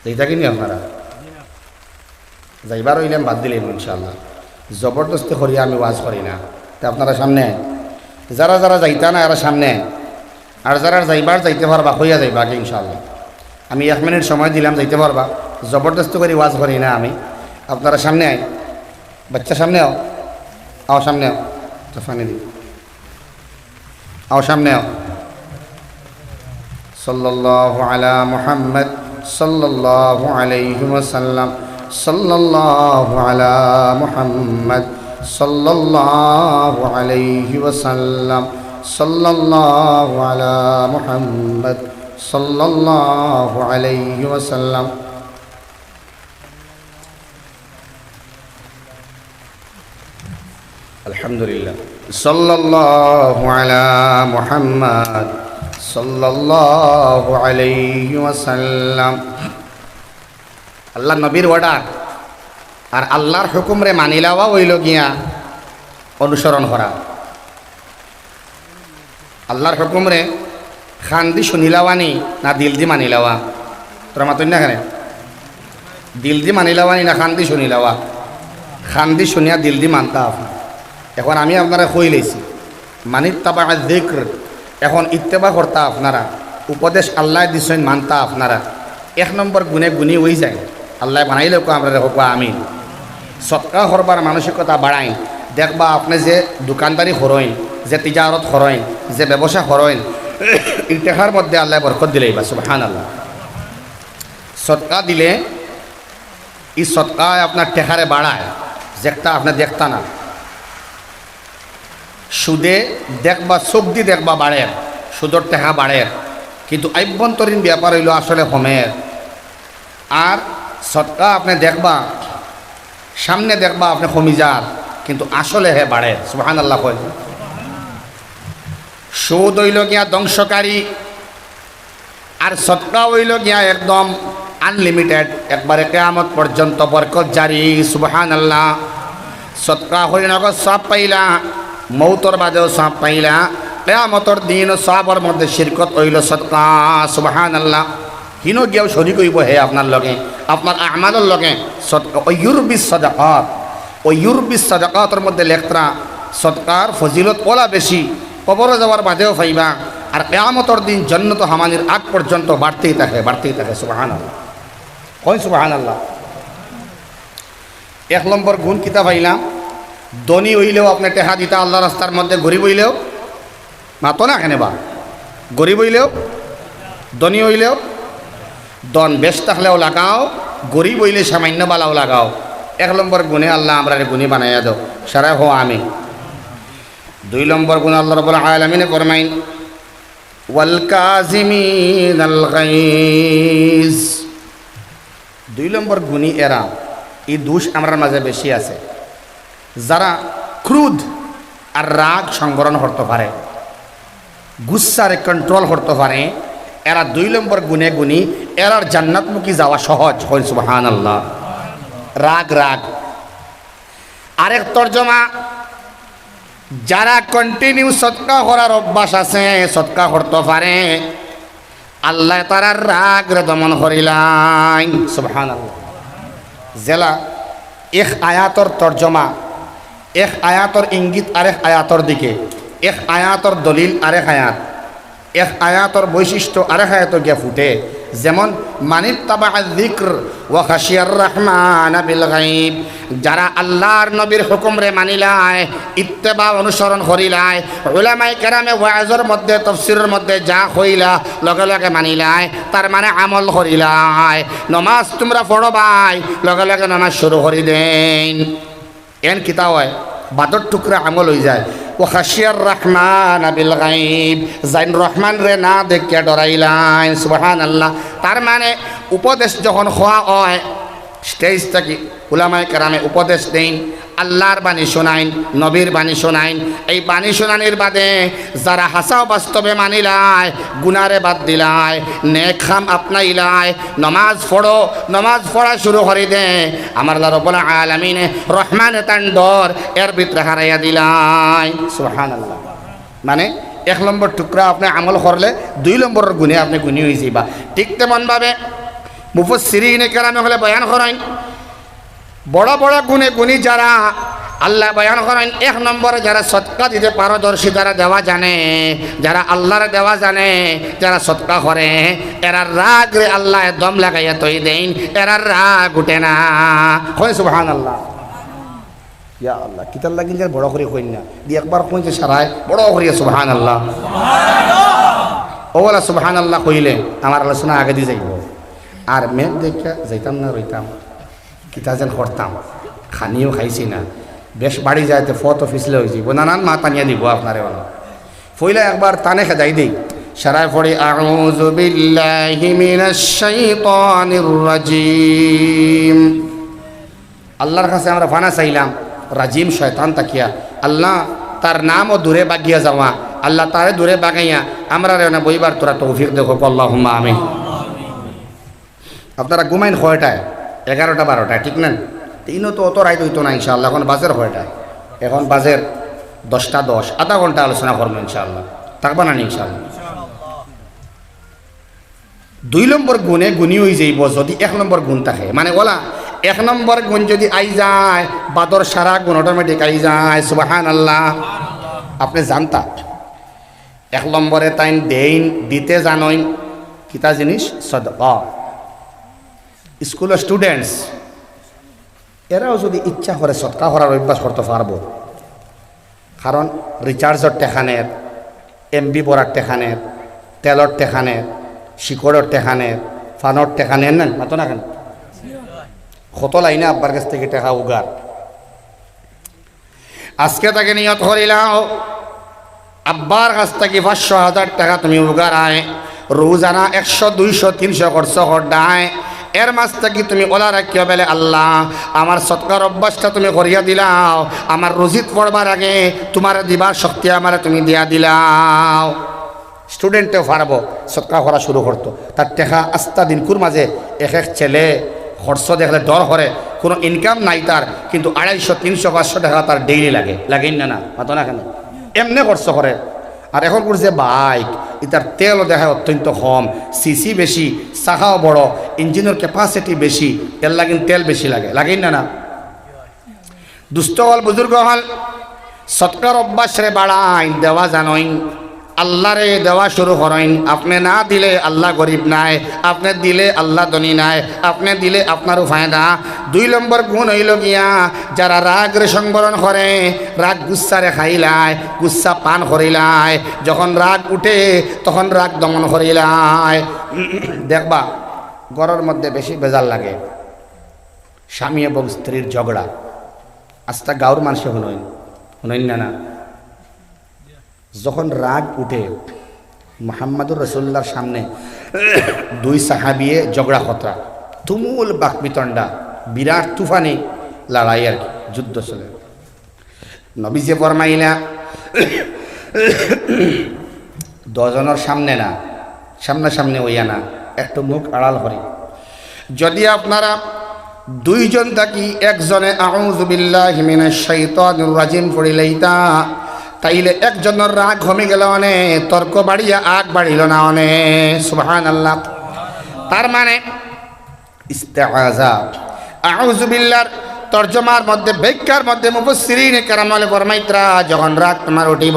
যাইতা কিনি আপনারা? যাইবার অইলে আমি বাদ দিলাইমু ইনশাআল্লাহ। জবরদস্তি করিয়া আমি ওয়াজ করি না। তে আপনারা সামনে আইন। যারা যারা যাইতা না, এরা সামনে আইন। আর যারা যাইবার যাইতে পারবা, কইয়া যাইবা আগে ইনশাআল্লাহ। আমি এক মিনিট সময় দিলাম, যাইতে পারবা। জবরদস্তি করি ওয়াজ করি না আমি। আপনারা সামনে আইন। বাচ্চা সামনে আও। আও সামনে আও। তো পানি দি। আও সামনে আও। সাল্লাল্লাহু আলা মুহাম্মদ, সাল্লাল্লাহু আলাইহি ওয়াসাল্লাম, সাল্লাল্লাহু আলা মুহাম্মদ, সাল্লাল্লাহু আলাইহি ওয়াসাল্লাম, সাল্লাল্লাহু আলা মুহাম্মদ, সাল্লাল্লাহু আলাইহি ওয়াসাল্লাম। আলহামদুলিল্লাহ। সাল্লাল্লাহু আলা মুহাম্মদ, সাল্লাল্লাহু আলাইহি ওয়াসাল্লাম। আল্লাহর নবীর অর্ডার আর আল্লাহর হুকুমরে মানিলাওয়া অইলো গিয়া অনুসরণ করা। আল্লাহর হুকুমরে কান দি শুনিলাওয়া নি না দিল দি মানিলাওয়া? তোরা মাতইন না কেনে? দিল দি মানিলাওয়া নি না কান দি শুনিলাওয়া? কান দি শুনিয়া দিল দি মানতা আপনার। এখন আমি আপনারে কইলাইছি, মানিত্তাবা যিকর, এখন ইত্তেবা করতা আপনারা, উপদেশ আল্লায় দিছইন মানতা আপনারা। এক নম্বর গুণে গুণী অইযাইন, আল্লায় বানাইলে কো আমরারে কউক্কা আমিন। সদকা করবার মানসিকতা বাড়াইন। দেখবা আপনে যে দোকানদারি করইন, যে তিজারত করইন, যে ব্যবসা করইন, ই টেকার মধ্যে আল্লায় বরকত দিলাইবা, সুবহানাল্লাহ। সদকা দিলে ই সদকায় আপনার টেকারে বাড়ায়, যেটা আপনে দেখতা না। সুদে দেখবা, চউখ দি দেখবা বাড়ের, সুদর টেকা বাড়ের, কিন্তু আভ্যন্তরীণ ব্যাপার অইলো আসলে কমের। আর সদকা আপনে দেখবা, সামনে দেখবা আপনে কমি যার, কিন্তু আসলে হে বাড়ের। সুবহানাল্লাহ কইন। সুদ অইলো গিয়া ধ্বংসকারী, আর সদকা অইলো গিয়া একদম আনলিমিটেড, একবারে কিয়ামত পর্যন্ত বরকত জারি। সুবহানাল্লাহ। সদকা করি নগদ সওয়াব পাইলা, মউতর বাদেও সওয়াব পাইলা, কিয়ামতর দিনও সওয়াবর মধ্যে শিরকত অইলো সদকা। সুবহানাল্লাহ। হিনো গিয়াও শরিক অইবো হে আপনার লগে, আপনার আমালর লগে। সদকা, ওয়া ইউরবিস সাদাকাত, ওয়া ইউরবিস সাদাকাতর মধ্যে লেখরা সদকার ফজিলত অলা বেশি, কবরো যাওয়ার বাদেও পাইবা, আর কিয়ামতর দিন জন্নতো হামানির আগ পর্যন্ত বাড়তেই থাকে, বাড়তেই থাকে। সুবহানাল্লাহ। কইন সুবহানাল্লাহ। এক নম্বর গুণ কিতা পাইলাম? ধনী অইলেও আপনে টেকা দিতা আল্লার রাস্তার মধ্যে, গরিব অইলেও, মাতো না কেনে বা, গরিব অইলেও, ধনী অইলেও, ধন বেশ থাকলেও লাগাও, গরিব অইলে সামান্য বালাও লাগাও। এক নম্বর গুণে আল্লা আমরারে গুণী বানাইয়া দেও। সারায় কও আমিন। দুই নম্বর গুণ আল্লা রাব্বুল আলামিনে ফরমাইন, "ওয়াল কাজিমিনাল গাইজ।" দুই নম্বর গুণী এরা, ই দোষ আমরার মাঝে বেশি আছে। যারা ক্রোধ আর রাগ সংবরণ করতো পারে, গুসারে কন্ট্রোল করতো পারে, এরা দুই নম্বর গুণে গুণী, এরার জান্নাতমুখী যাওয়া সহজ। কইন সুবহানাল্লাহ। রাগ, রাগ। আরেক তর্জমা, যারা কন্টিনিউ সদকা করার অভ্যাস আছে, সদকা করতো পারে, আল্লায় তারার রাগরে দমন করিলাইন। সুবহানাল্লাহ। যেলা এক আয়াতর তর্জমা, এক আয়াতর ইঙ্গিত আরেক আয়াতর দিকে, এক আয়াতর দলিল আরেক আয়াত, এক আয়াতর বৈশিষ্ট্য আরেক আয়াতো গিয়া ফুটে। যেমন, "মানিত্তাবাআয যিকর ওয়া খাশিয়ার রাহমানা বিল গাইব।" যারা আল্লার নবীর হুকুমরে মানিলায়, ইত্তেবা অনুসরণ করিলায়, উলামায়ে কেরামে ওয়াজর মধ্যে, তাফসীরর মধ্যে যা কইলা, লগে লগে মানিলায়, তার মানে আমল করিলায়। নমাজ তুমরা পড়বায়, লগে লগে নমাজ শুরু করি দেইন। এন কিতা অয়? বাদর টুকরা আমল অইযায়। "ওয়া খাশিয়ার রাহমানা বিল গাইব", যাইন রহমানরে না দেখিয়া ডরাইলাইন। সুবহানাল্লাহ। তার মানে উপদেশ যখন কওয়া অয়, স্টেজ থাকি উলামায়ে কেরামে উপদেশ দেইন, আল্লার বাণী শুনাইন, নবীর বাণী শুনাইন। এই বাণী শুনানির বাদে যারা হাছা বাস্তবে মানিলায়, গুনারে বাদ দিলায়, নেক কাম আপনাইলায়, নমাজ পড়ো, নমাজ পড়া শুরু করি দে, আমার আল্লা রাব্বুল আলামিনে রহমানে তান ডর এর ভিতরে হারাইয়া দিলায়। সুবহানাল্লাহ। মানে, এক নম্বর টুকরা আপনে আমল করলে দুই নম্বরর গুণে আপনে গুণী অইযিবা। ঠিক তেমন ভাবে মুফাসসিরিনে কেরামে অকলে বয়ান করইন, বড় বড় গুণে গুণী যারা, আল্লায় বয়ান করইন, এক নম্বরে যারা সদকা দিতে পারদর্শী, যারা দেওয়া জানে, যারা আল্লারে দেওয়া জানে, যারা সদকা করে, এরার রাগরে আল্লায় দম লাগাইয়া থই দেইন, এরার রাগ উঠে না। কইন সুবহানাল্লাহ। ইয়া আল্লাহ, কিতার লাগি যে বড় করি কইন না, দি একবার কইন যে সারায় বড় করি সুবহানাল্লাহ। ও বলা সুবহানাল্লাহ কইলে আমার আলোচনা আগেদি যাইবো। আর মেঘ দেখিয়া যাইতাম না রইতাম, কিতা যেন করতাম, খানিও খাইছি না, বেশ বাড়ি যাইতে ফত পিছলে অইযিবো, নানান মাত আনিয়া দিবো আপনারে। অলা পয়লা একবার তানে খেদাই দেই, সারায় পড়ি, আউযু বিল্লাহি মিনাশ শাইতানির রাজিম। আল্লাহর কাছে আমরা পানা চাইলাম রাজিম শয়তান থাকিয়া। আল্লাহ, তার নামও দূরে বাগিয়া যাওয়া, আল্লাহ, তারে দূরে বাগাইয়া আমরারে অনে বইবার তোরা তৌফিক দেও, কউক্কা আল্লাহুম্মা আমিন। আপনারা ঘুমাইন কয়টায়? এগারোটা বারোটায়, ঠিক না? তে ইনো তো অত রাইত অইতো না ইনশাআল্লাহ। এখন বাজের কয়টায়? এখন বাজের দশটা দশ। আধা ঘন্টা আলোচনা করমু ইনশাআল্লাহ। থাকবা না নি ইনশাআল্লাহ? দুই নম্বর গুণে গুণী অইযাইবো যুদি এক নম্বর গুণ থাকে। মানে অলা এক নম্বর গুণ যুদি আই যায়, বাদর সারা গুণ automatic আই যায়। সুবহানাল্লাহ। আপনে জানতা এক নম্বরে তাইন দেইন, দিতে জানইন, কিতা জিনিস? সদকা। স্কুলর students, এরাও যুদি ইচ্ছা করে সদকা করার অভ্যাস করতো পারবো। কারণ rechargeর টেকা নের, MB ভরার টেকা নের, তেলর টেকা নের, শিকড়র টেকা নের, পানর টেকা নের না, মাতো না কেনে? কত লাইনে আব্বার কাছ থাকি টেকা উগার। আজকে থাকি নিয়ত করিলাও, আব্বার কাছ থাকি পাঁচশো, হাজার টেকা তুমি উগারায়, রোজানা একশো, দুইশো, তিনশো খরচ কররায়, এর মাঝ থাকি তুমি অলা রাখিও বেলে, আল্লাহ, আমার সদকার অভ্যাসটা তুমি করিয়া দিলাও, আমার রুজিত পড়বার আগে তুমারে দিবার শক্তি আমারে তুমি দিয়া দিলাও। Studentও পারবো, সদকা করা শুরু করতো। তার টেকা আস্তা দিনকুর মাঝে এক এক ছেলে খরচ দেখলে ডর করে, কুনু income নাই তার, কিন্তু আড়াইশো, তিনশো, পাঁচশো টেকা তার daily লাগে, লাগে না, না? মাতো না কেনে? এমনে খরচ করে। আর এখন করছে bike, ইতার তেলও দেখায় অত্যন্ত কম, CC বেশি, চাকাও বড়, ইঞ্জিনর capacity বেশি, এর লাগিন তেল বেশি লাগে, লাগে না, না? দুস্ত অকল, বুজুর্গ অকল, সদকার অভ্যাসরে বাড়াইন, দেওয়া জানইন, আল্লারে দেওয়া শুরু করইন। আপনে না দিলে আল্লা গরিব নায়, আপনে দিলে আল্লা ধনী নায়, আপনে দিলে আপনারও ফায়দা। দুই নম্বর গুণ অইলো গিয়া, যারা রাগরে সংবরণ করে, রাগ গুসারে খাইলায়, গুসা পান করিলায়, যখন রাগ উঠে তখন রাগ দমন করিলায়। দেখবা, ঘরর মধ্যে বেশি বেজার লাগে, স্বামী এবং স্ত্রীর ঝগড়া। আস্তা গাঁওর মানষে হুনইন, হুনইন না, না? যখন রাগ উঠে, মুহাম্মাদুর রাসূলুল্লাহর সামনে দুই সাহাবিয়ে ঝগড়া খতরা, তুমুল বাকবিতণ্ডা, বিরাট তুফানি লড়াই আর কি, যুদ্ধ চলে। নবীজি ফরমাইলা, দশজনর সামনে না, সামনাসামনি অইয়া না, একটু মুখ আড়াল করি। যদি আপনারা দুইজন থাকি একজনে আউযু বিল্লাহি মিনাশ শাইতানির রাজিম পড়িলাইতা, তাইলে একজনর রাগ কমি গেল অনে, তর্ক বাড়িয়া আগ বাড়িল না অনে। সুবহানাল্লাহ। তার মানে ইস্তেআজা। আউযু বিল্লাহর তর্জমার মধ্যে, ব্যাখ্যার মধ্যে মুফাসসিরিনে কেরাম অকলে ফরমাইতরা, যখন রাগ তুমার উঠিব,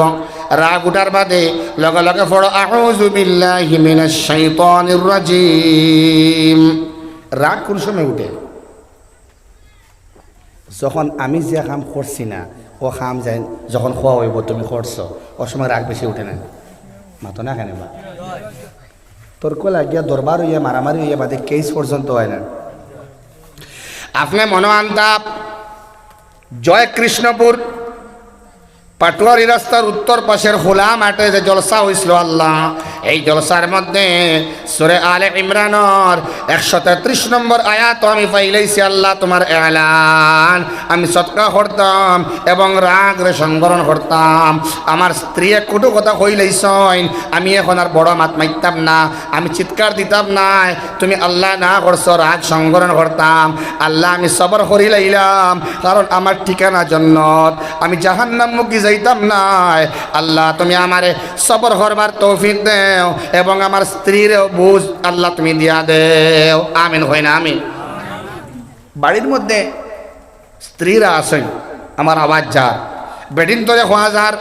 রাগ উঠার বাদে লগে লগে পড়ো, আউযু বিল্লাহি মিনাশ শাইতানির রাজিম। রাগ কুন সময় উঠে? যখন আমি যে কাম করছি না, অউ কাম যেন যখন কওয়া অইব তুমি করছো, অউ সময় রাগ বেশি উঠে না? মাতো না কেনে বা? তর্ক লাগিয়া, দরবার অইয়া, মারামারি অইয়া, বাদে case পর্যন্ত অয় না। আপনে মনো আনতা, জয় কৃষ্ণপুর পাটোয়ারি রাস্তার উত্তর পাশের খোলা মাঠে যে জলসা অইছিল আল্লাহ, এই জলসার মধ্যে সূরা আলে ইমরানর একশো তেত্রিশ নম্বর আয়াত আমি পাইলাইছি, আল্লাহ তুমার এলান, আমি সদকা করতাম এবং রাগরে সংবরণ করতাম। আমার স্ত্রীয়ে কটু কথা কইলাইছইন, আমি এখন আর বড় মাত মারতাম না, আমি চিৎকার দিতাম নায়, তুমি আল্লাহ না করছো, রাগ সংবরণ করতাম। আল্লাহ, আমি সবর করিলাইলাম, কারণ আমার ঠিকানা জন্নত, আমি জাহান্নামমুখী যাইতাম নায়। আল্লাহ, তুমি আমারে সবর করবার তৌফিক দেও এবং আমার স্ত্রীরেও বুঝ, আল্লাহ, তুমি দিয়া দেও। আমিন কইন না, আমিন। বাড়ির মধ্যে স্ত্রীরা আছইন, আমার আওয়াজ যার, বেটিন্তরে কওয়া যার,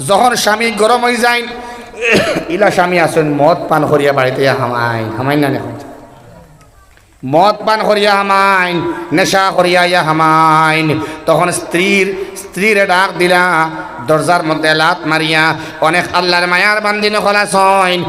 যখন স্বামী গরম অইযাইন, ইলা স্বামী আছইন, মদ পান করিয়া বাড়িত আইয়া হামাইন, হামাইন না নি? মদ পান করিয়া হামাইন, নেশা করিয়া ইয়া হামাইন। তখন স্ত্রীর, স্ত্রীরে ডাক দিলা, দরজার মধ্যে লাত মারিয়া। অনেক আল্লাহর মায়ার বান্দিন অকল আছইন,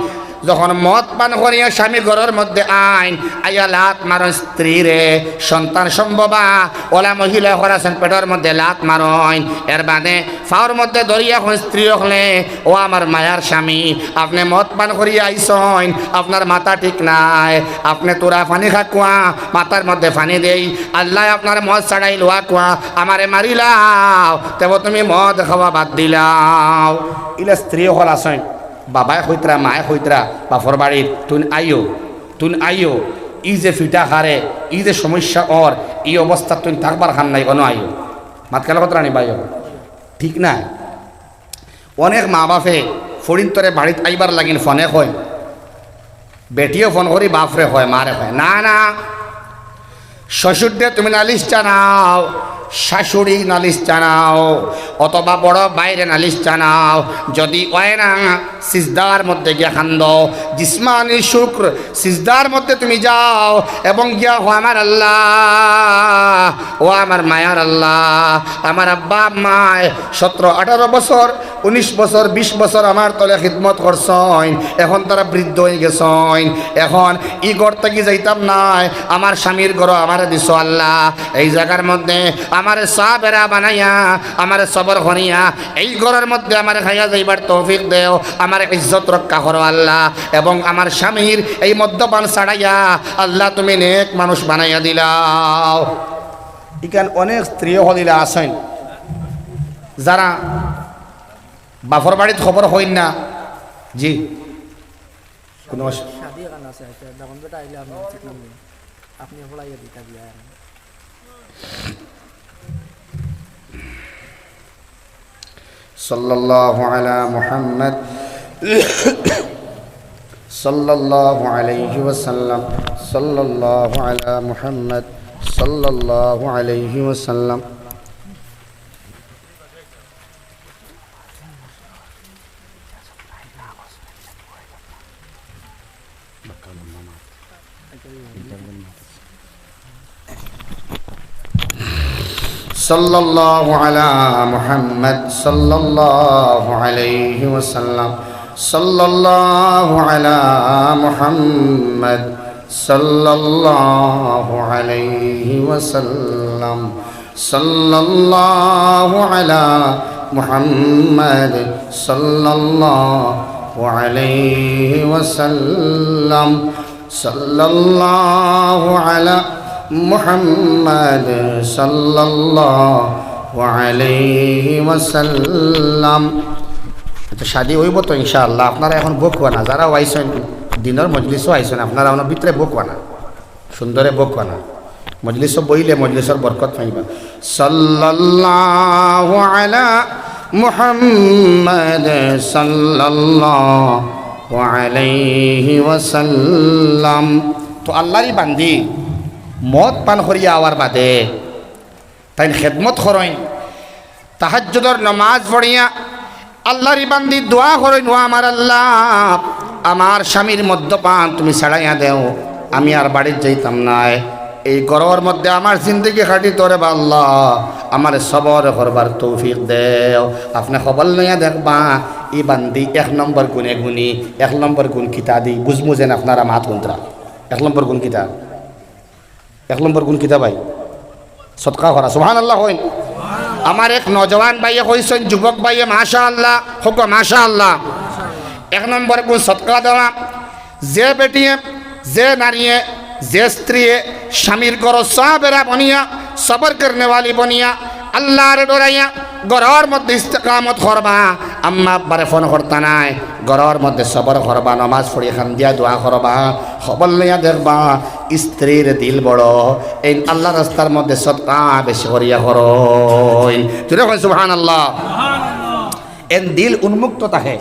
যখন মদ পান করিয়া স্বামী ঘরর মধ্যে আইন, আইয়া লাত মারইন স্ত্রীরে, সন্তান সম্ভবা, অলা মহিলা অকল আছইন, পেটর মধ্যে লাত মারইন। এর বাদে পাওর মধ্যে ধরিয়া কইন স্ত্রী অকলে, "ও আমার মায়ার স্বামী, আপনে মদ পান করিয়া আইছইন, আপনার মাথা ঠিক নাই, আপনে থুড়া পানি খাকুয়া, মাথার মধ্যে পানি দেই, আল্লায় আপনার মদ ছাড়াইলুয়া কুয়া, আমারে মারিলাও, তেবো তুমি মদ খাওয়া বাদ দিলাও।" ইলা স্ত্রী অকল আছইন, বাবায় কইতরা, মায়ে কইতরা, বাপর বাড়ির, "তুইন আইও, তুইন আইও, ই যে ফিটা খারে, ই যে সমস্যা অর, ই অবস্থাত তুইন থাকবার খান নাই, অনো আইও।" মাত খেয়াল করতরা নি ভাই? ঠিক না? অনেক মা বাপে ফুড়িন্তরে বাড়িত আইবার লাগিন ফোনে কয়, বেটিও ফোন করি বাপরে কয়, মারে কয়, "না, না, শ্বশুররে তুমি নালিশ জানাও, শাশুড়ি নালিশ জানাও, অথবা বড় ভাইরে নালিশ জানাও, যদি অয় না, সিজদার মধ্যে গিয়া কান্দো, জিসমানি শুকর, সিজদার মধ্যে তুমি যাও এবং গিয়া কও, আমার আল্লাহ, ও আমার মায়ার আল্লাহ, আমার আব্বা আম্মায় সতেরো আঠারো বছর, উনিশ বছর, বিশ বছর আমার তলে খিদমত করছইন, এখন তারা বৃদ্ধ অইগেছইন, এখন ই ঘর থাকি যাইতাম নায়, আমার স্বামীর ঘরো আমারে দিছো আল্লাহ, এই জাগার মধ্যে আমারে সাবেরা বানাইয়া, আমারে সবর করিয়া, এই ঘরর মধ্যে আমারে খাইয়া যাইবার তৌফিক দেও, আমারে ইজ্জত রক্ষা করো আল্লাহ, এবং আমার স্বামীর এই মদ্যপান ছাড়াইয়া আল্লাহ তুমি নেক মানুষ বানাইয়া দিলাও।" ইখান অনেক স্ত্রী অকল ইলা আছইন, যারা বাপর বাড়িত খবর কইন না। জি, কোনো অসু- শাদি এখান আছে, একটা বেগম বেটা আইলে আপনি উচিত নাম নেই। আপনি ফলাইয়া দিতা বিয়া এখন। صلى الله على محمد. صلى الله عليه وسلم. صلى الله على محمد. صلى الله عليه وسلم. صلى الله على محمد، صلى الله عليه وسلم. صلى الله على محمد، صلى الله عليه وسلم. صلى الله على محمد، صلى الله عليه وسلم. صلى الله على محمد، صلى الله عليه وسلم. তো শাদি অইবো তো ইনশাআল্লাহ। আপনারা এখন বউক্কা না, যারা আইছইন, দিনর মজলিসো আইছইন, আপনারা অনো ভিতরে বউক্কা না। সুন্দরে বউক্কা না। মজলিসো বইলে মজলিসর বরকত পাইবা। صلى الله على محمد، صلى الله عليه وسلم. তো আল্লাহর ই বান্দি মদ পান করিয়া আওয়ার বাদে তাইন খেদমত করইন, তাহাজ্জুদর নমাজ পড়িয়া আল্লাহর ই বান্দি দোয়া করইন, "ও আমার আল্লাহ, আমার স্বামীর মদ্যপান তুমি ছাড়াইয়া দেও, আমি আর বাড়িত যাইতাম নায়, এই ঘরর মধ্যে আমার জিন্দেগি কাটিতো রেবা আল্লাহ, আমারে সবর করবার তৌফিক দেও।" আপনে খবর লইয়া দেখবা, ই বান্দি এক নম্বর গুণে গুণী। এক নম্বর গুণ কিতা দি বুঝমু যেন আপনারা মাত হুনতরা। এক নম্বর গুণ কিতা? এক নম্বর গুণ কিতা ভাই? সদকা করা। সুবহানাল্লাহ কইন। আমার এক নওজোয়ান ভাইয়ে কইছইন, যুবক ভাইয়ে, মাশাআল্লাহ, কউক্কা মাশাআল্লাহ। এক নম্বর গুণ সদকা দেওয়া। যে বেটিয়ে, যে নারীয়ে, যে স্ত্রীয়ে স্বামীর ঘরো সাবেরা বনিয়া, সবর করনেওয়ালি বনিয়া, আল্লাহরে ডরাইয়া, ঘরর মধ্যে ইস্তেকামত করবা, আম্মা আব্বারে ফোন করতা নায়, ঘরর মধ্যে সবর করবা, নমাজ পড়ি কান্দিয়া দোয়া করবা, খবর লইয়া দেখবা, স্ত্রীর দিল বড়, এইন আল্লাহর রাস্তার মধ্যে সদকা বেশি করিয়া করইন। জোরে কইন সুবহানাল্লাহ। এইন দিল উন্মুক্ত থাকে,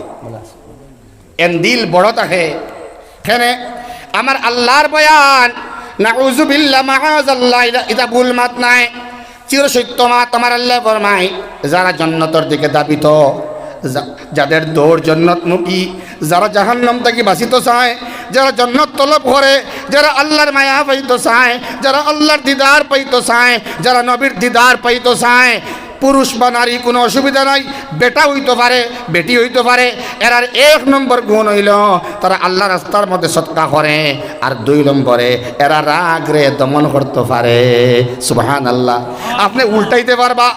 এইন দিল বড় থাকে। কেনে? আমার আল্লাহর বয়ান, নাউজুবিল্লাহ, মাআজাল্লাহ, ইটা, ইটা ভুল মাত নায়। চির সত্য মাত আমার আল্লায় ফরমায়, যারা জন্নতর দিকে ধাবিত, যা-, যাদের দৌড় জন্নতমুখী, যারা জাহান্নাম থাকি বাঁচিতো চায়, যারা জন্নত তলব করে, যারা আল্লাহর মায়া পাইতো চায়, যারা আল্লাহর দিদার পাইতো চায়, যারা নবীর দিদার পাইতো চায়, পুরুষ বা নারী কোনো অসুবিধা নাই, বেটা অইতো পারে, বেটি অইতো পারে। এরার এক নম্বর গুণ অইলো তারা আল্লাহর রাস্তার মধ্যে সদকা করে, আর দুই নম্বরে এরা রাগরে দমন করতো পারে। সুবহানাল্লাহ। আপনে উল্টাইতে পারবা।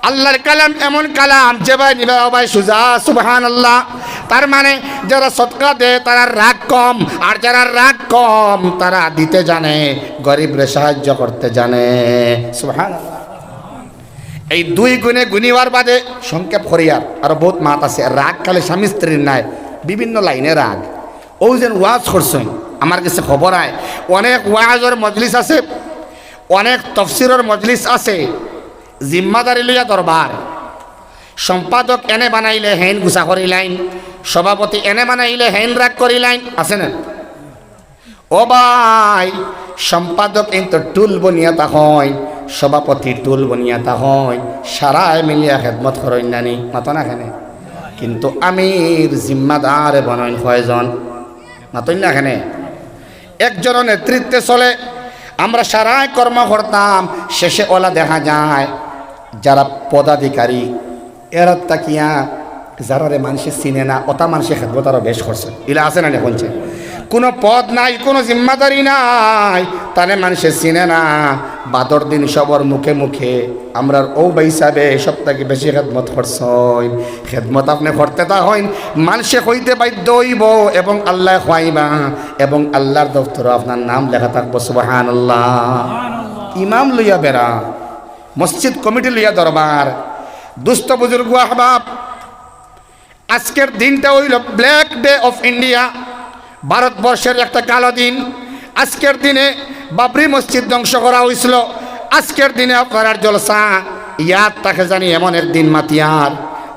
আল্লাহর কালাম এমন কালাম, যেবায় নিবা ওবায় সুজা। সুবহানাল্লাহ। তার মানে যারা সদকা দেয়, তারার রাগ কম, আর যারা রাগ কম, তারা দিতে জানে, গরিবরে সাহায্য করতে জানে। সুবহানাল্লাহ। এই দুই গুণে গুণী অওয়ার বাদে সংক্ষেপ করিয়ার আরো বউত মাত আছে। রাগ খালি স্বামী স্ত্রীর নায়, বিভিন্ন লাইনে রাগ। অউ যেন ওয়াজ করছইন, আমার গেছে খবর আয়, অনেক ওয়াজর মজলিস আছে, অনেক তফসিরর মজলিস আছে, জিম্মাদারি লইয়া দরবার। সম্পাদক এনে বানাইলে হেইন গুছা করিলাইন, সভাপতি এনে বানাইলে হেইন রাগ করিলাইন, আছে না? ও ভাই, সম্পাদক এইন তো টুল বনিয়া থাকইন, সভাপতি টুল বনিয়া থাকইন, সারায় মিলিয়া খেদমত করইন না নি, মাতো না কেনে? কিন্তু আমির জিম্মাদারে বনইন কয়জন? মাতইন না কেনে? একজনর নেতৃত্বে চলে। আমরা সারায় কর্ম করতাম, শেষে অলা দেখা যায় যারা পদাধিকারী, এরা থাকিয়া যারারে মানষে চিনে না, অতা মানষে খেদমত আরো বেশ করছে। ইলা আছে না নি? কোনো পদ নাই, কোনো জিম্মাদারি নাই, তারে মানষে চিনে না। বাদর দিন সবর মুখে মুখে আমরার অউ ভাইসাবে সব থাকি বেশি খেদমত করছইন। খেদমত আপনে করতে থাকইন, মানষে কইতে বাধ্য অইবো এবং আল্লায় কওয়াইবা এবং আল্লাহর দফতরো আপনার নাম লেখা থাকবো। সুবহানাল্লাহ। ইমাম লইয়া বেড়া, মসজিদ কমিটি লইয়া দরবার। দুস্ত বুজুর্গ আহবাব, আজকের দিনটা অইলো Black Day of India, ভারতবর্ষের একটা কালো দিন। আজকের দিনে বাবরি মসজিদ ধ্বংস করা অইছিল। আজকের দিনে আপনারার জলসা, ইয়াদ থাকে জানি এমন এক দিন মাতিয়ার,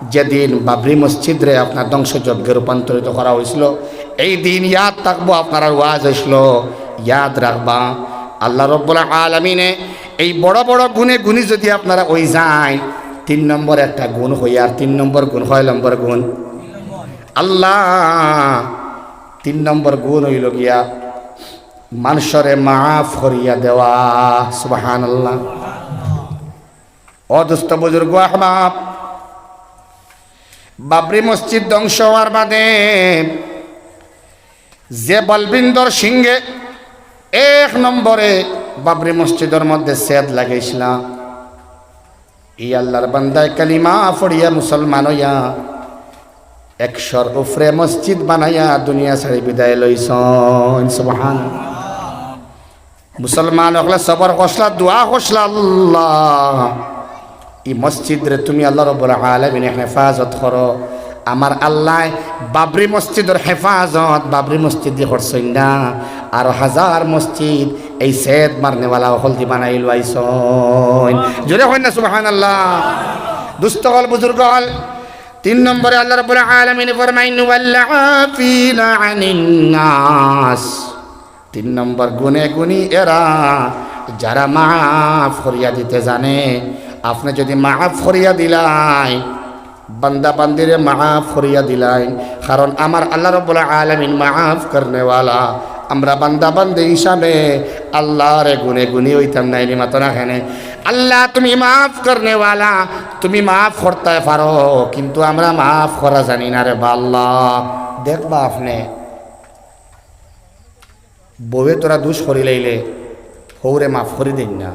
যেদিন বাবরি মসজিদরে আপনার ধ্বংসযজ্ঞে রূপান্তরিত করা অইছিল। এই দিন ইয়াদ থাকবো, আপনারার ওয়াজ অইছিল, ইয়াদ রাখবা। আল্লাহ রব্বুল আলামিনে এই বড় বড় গুণে গুণী যদি আপনারা অই যাইন, তিন নম্বর একটা গুণ অইয়ার, তিন নম্বর গুণ, কয় নম্বর গুণ? আল্লাহ, তিন নম্বর গুণ অইলো গিয়া মানষরে মাফ করিয়া দেওয়া। সুবহানাল্লাহ। ও দুস্ত বুজুর্গ আহবাব, বাবরি মসজিদ ধ্বংস অওয়ার বাদে যে বলবিন্দর সিংহে এক নম্বরে বাবরি মসজিদর মধ্যে ছেদ লাগাইছিলা, ই আল্লাহর বান্দায় কালিমা পড়িয়া মুসলমান অইয়া একশোর উপরে মসজিদ বানাইয়া দুনিয়া ছাড়ি বিদায় লইছইন। সুবহান। মুসলমান অকলে সবর করছলা, দোয়া করছলা, আল্লাহ, ই মসজিদরে তুমি আল্লাহ রব্বুল আলামিনে হেফাজত করো। আমার আল্লায় বাবরি মসজিদর হেফাজত বাবরি মসজিদদি করছইন না, আরো হাজার মসজিদ এই ছেদ মারনেওয়ালা অকলদি বানাইলাইছইন। জোরে কইন না সুবহানাল্লাহ। দুস্ত অকল, বুজুর্গ অকল, তিন নম্বরে আল্লাহ রব্বুল আলামিনে ফরমাইন, "ওয়াল আফিনা আনিন নাস।" তিন নম্বর গুণে গুণী এরা, যারা মাফ করিয়া দিতে জানে। আপনে যদি মাফ করিয়া দিলাইন, বান্দা বান্দিরে মাফ করিয়া দিলাইন, কারণ আমার আল্লাহ রব্বুল আলামিন মাফ করনেওয়ালা। আমরা বান্দা বান্দি হিসাবে আল্লাহরে গুণে গুণী অইতাম নায় নি, মাতো না কেনে? আল্লাহ তুমি মাফ করনেওয়ালা, তুমি মাফ করতায় পারো, কিন্তু আমরা মাফ করা জানি না রে বা আল্লাহ। দেখবা আপনে, বউয়ে থুড়া দুষ করিলাইলে হউরে মাফ করি দেইন না,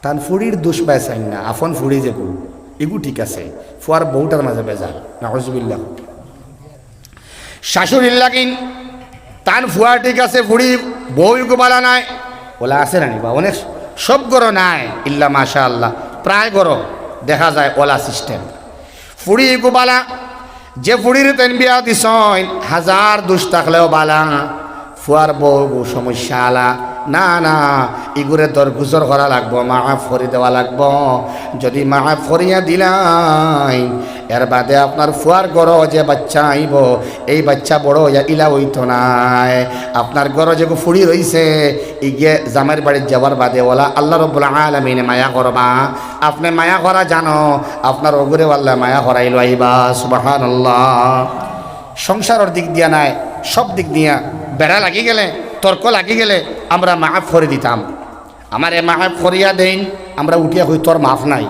তান ফুড়ির দুষ বায় চাইন না, আফন ফুড়ি যেগু, ইগু ঠিক আছে, ফুয়ার বউটার মাঝে বেজার, নাউজুবিল্লাহ। শাশুড়ির লাগিন তান ফুয়া ঠিক আছে, ফুড়ি বউ ইগু বালা নায়, অলা আছে না নি বা? অনেক, সব ঘরো নায়, ইল্লা মাশাআল্লাহ, প্রায় ঘরো দেখা যায় অলা সিস্টেম। ফুড়ি ইগু বালা, যে ফুড়িরে তাইন বিয়া দিছইন, হাজার দুষ থাকলেও বালা, ফুয়ার বউ ইগু সমস্যা আলা। না, না, ইগুরে দরগুজর করা লাগবো, মাফ করি দেওয়া লাগবো। যদি মাফ করিয়া দিলাইন, এর বাদে আপনার ফুয়ার ঘরো যে বাচ্চা আইবো, এই বাচ্চা বড় অইয়া ইলা অইতো নায়। আপনার ঘরো যেগু ফুড়ি রইছে, ইগে জামাইর বাড়িত যাওয়ার বাদে অলা আল্লাহ রব্বুল আলামিনে মায়া করবা। আপনে মায়া করা জানো, আপনার অগুরেও আল্লায় মায়া করাইলাইবা। সুবহানাল্লাহ। সংসারর দিক দিয়া নায়, সব দিক দিয়া বেড়া লাগি গেলে, তর্ক লাগি গেলে আমরা মাফ করি দিতাম। আমারে মাফ করিয়া দেইন, আমরা উঠিয়া কই, "তোর মাফ নাই।"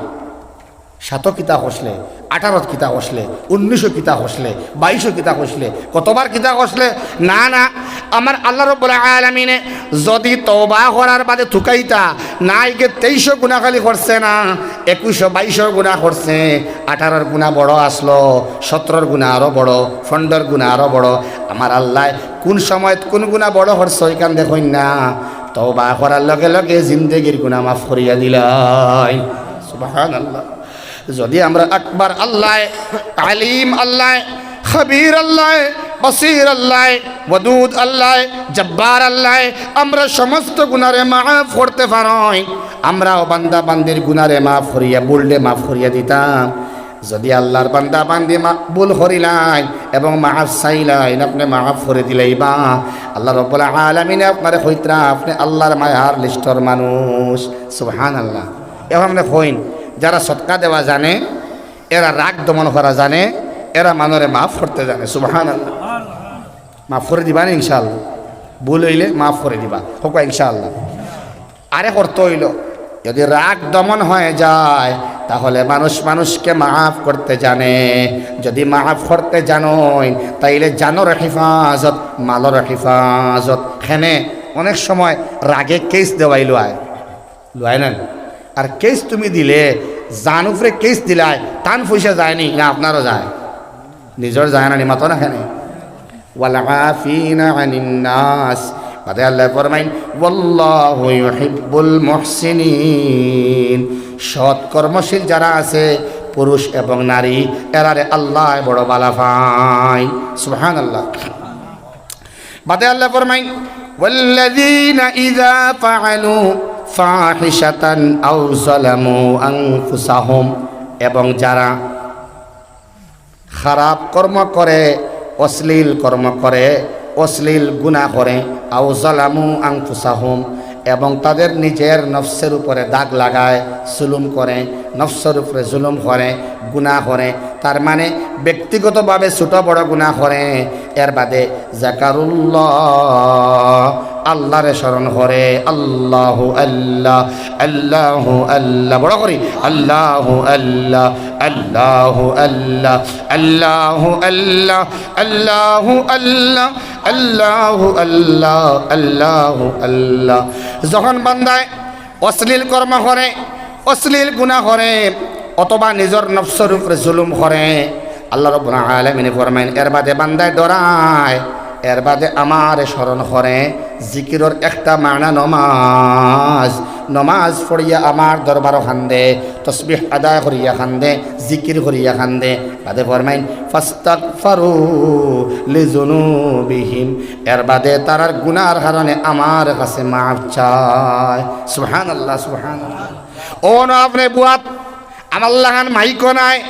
সাতো কিতা করছলে, আঠারোত কিতা করছলে, উনিশো কিতা করছলে, বাইশো কিতা করছলে, কতবার কিতা করছলে? না, না, আমার আল্লাহ রাব্বুল আলামিনে যদি তওবা করার বাদে তুকাইতা, না, ইগে তেইশো গুনা খালি করছে না, একুশো বাইশো গুনা করছে, আঠারোর গুনা বড় আছলো, সতেরোর গুনা আরো বড়, পনেরোর গুনা আরো বড়। আমার আল্লায় কুন সময়ত কুন গুনা বড় করছে, ইখান দেখইন না, তওবা করার লগে লগে জিন্দেগির গুনা মাফ করিয়া দিলাইন। সুবহানাল্লাহ। যদি আমরা একবার আল্লায়, আলিম আল্লায়, খবির আল্লায়, বসির আল্লায়, ওয়াদুদ আল্লায়, জব্বার আল্লায় আমরা সমস্ত গুনারে মাফ করতে পারইন, আমরাও বান্দা বান্দির গুনারে মাফ করিয়া, ভুলরে মাফ করিয়া দিতাম। যদি আল্লাহর বান্দা বান্দি মা-, ভুল করিলাইন এবং মাফ চাইলাইন, আপনে মাফ করি দিলাইবা। আল্লাহ রাব্বুল আলামিনে আপনারে কইতরা, আপনে আল্লাহর মায়ার লিস্টর মানুষ। সুবহানাল্লাহ। এখন আপনে কইন, যারা সদকা দেওয়া জানে, এরা রাগ দমন করা জানে, এরা মানষরে মাফ করতে জানে। সুবহানাল্লাহ। মাফ করি দিবা নি ইনশাআল্লাহ? ভুল অইলে মাফ করি দিবা, কউক্কা ইনশাআল্লাহ। আরেক অর্থ অইলো, যদি রাগ দমন হয়ে যায়, তাহলে মানুষ মানুষকে মাফ করতে জানে। যদি মাফ করতে জানইন, তাইলে জানর হেফাজত, মালর হেফাজত। কেনে অনেক সময় রাগে কেস দেওয়াই লয়, লয় না? আর কেস তুমি দিলে, জান উপরে কেস দিলায়, তান পয়সা যায় নি? না, আপনারও যায়, নিজর যায় না নি? মাতো না কেনে? ওয়াল আফিনা আনিন নাস। বাদে আল্লায় ফরমাইন, "ওয়াল্লাহু ইউহিব্বুল মুহসিনিন।" সৎ কর্মশীল যারা আছে, পুরুষ এবং নারী, এরারে আল্লায় বড় বালা পাইন। সুবহানাল্লাহ। বাদে আল্লায় ফরমাইন, "ওয়াল্লাযীনা ইযা ফাআলু ফাহিশাতান আও যালামু আনফুসাহুম।" এবং যারা খারাপ কর্ম করে, অশ্লীল কর্ম করে, অশ্লীল গুনাহ করে, আও যালামু আনফুসাহুম, এবং তাদের নিজের নফসের উপরে দাগ লাগায়, জুলুম করে, নফসের উপরে জুলুম করে, গুনাহ করে, তার মানে ব্যক্তিগতভাবে ছোট বড় গুনাহ করে, এর বাদে যাকারুল্লাহ, আল্লাহরে স্মরণ করে। আল্লাহু আল্লাহ, আল্লাহু আল্লাহ, বড় করি, আল্লাহু আল্লাহ, আল্লাহু আল্লাহ, আল্লাহু আল্লাহ, আল্লাহু আল্লাহ, আল্লাহু আল্লাহ, আল্লাহু আল্লাহ। যখন বান্দায় অশ্লীল কর্ম করে, অশ্লীল গুনাহ করে, অথবা নিজর নফসর উপরে জুলুম করে, আল্লাহ রাব্বুল আলামিনে ফরমাইন, এর বাদে বান্দায় ডরায়, এর বাদে আমারে স্মরণ করে। জিকিরর একটা মানা নমাজ, নমাজ পড়িয়া আমার দরবারো কান্দে, তসবিহ আদায় করিয়া কান্দে, জিকির করিয়া কান্দে। বাদে ফরমাইন, "ফাস্তাগফারু লিযুনুবিহিম।" এর বাদে তারার গুনার কারণে আমার কাছে মাফ চায়। সুবহানাল্লাহ, সুবহানাল্লাহ। অনো আপনে বুয়াত আমার লাখান মাইকও নাই,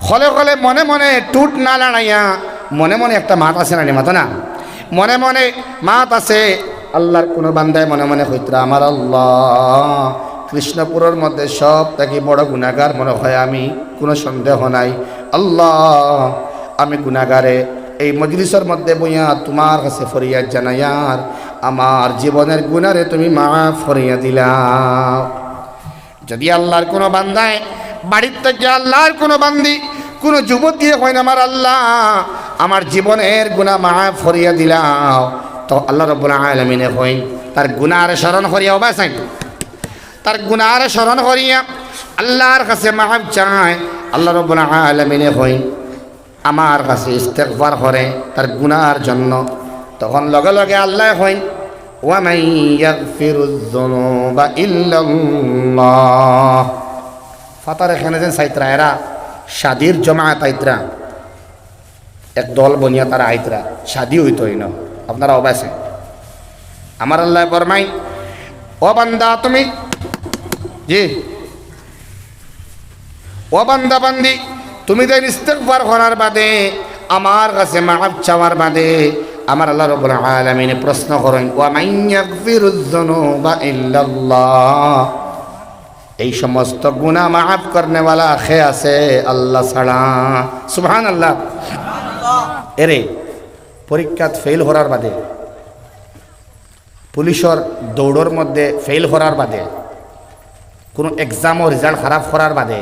খলে খলে মনে মনে টুট না লড়াইয়া, মনে মনে একটা মাত আছে না নি, মাতো না? মনে মনে মাত আছে। আল্লাহর কুনু বান্দায় মনে মনে কইতরা, "আমার আল্লাহ, কৃষ্ণপুরর মধ্যে সব থাকি বড় গুনাগার মনে হয় আমি, কুনু সন্দেহ নাই। আল্লাহ, আমি গুনাগারে, এই মজলিসর মধ্যে বইয়া তুমার কাছে ফরিয়াদ জানাইয়ার, আমার জীবনের গুনারে তুমি মাফ করিয়া দিলাও।" যদি আল্লাহর কুনু বান্দায় বাড়ির থাকি, আল্লাহর কুনু বান্দি, কুনু যুবতীয়ে কইন, "আমার আল্লাহ, আমার জীবনের গুনা মাফ করিয়া দিলাও," তো আল্লাহ রাব্বুল আলামিনে কইন, তার গুনারে স্মরণ করিয়া, ও ভাই সাইন, তার গুনারে স্মরণ করিয়া আল্লাহর কাছে মাফ চায়। আল্লাহ রাব্বুল আলামিনে কইন, আমার কাছে ইস্তেগফার করে তার গুনার জন্য, তখন লগে লগে আল্লায় কইন, "ওয়া মান ইয়াগফিরুয যুনুবা ইল্লাল্লাহ।" ফাতারে কেনে যেন চাইতরা, এরা শাদির জমাত আইতরা, এক দল বনিয়া তারা আইতরা, শাদি অইতো অইন, আপনারা অবাসে। আমার আল্লায় ফরমাইন, "ও বান্দা তুমি, জি, ও বান্দা বান্দি, তুমি যেইন ইস্তেগফার করার বাদে, আমার কাছে মাফ চাওয়ার বাদে, আমার আল্লাহ রাব্বুল আলামিনে প্রশ্ন করইন, 'ওয়া মান ইয়াগফিরুয যুনুবা ইল্লাল্লাহ।' এই সমস্ত গুনা মাফ করনেওয়ালা কে আছে আল্লাহ ছাড়া?" সুবহানাল্লাহ। এরে, পরীক্ষাত ফেইল করার বাদে পুলিশর দৌড়র মধ্যে ফেইল করার বাদে, কুনু এক্সামো রেজাল্ট খারাপ করার বাদে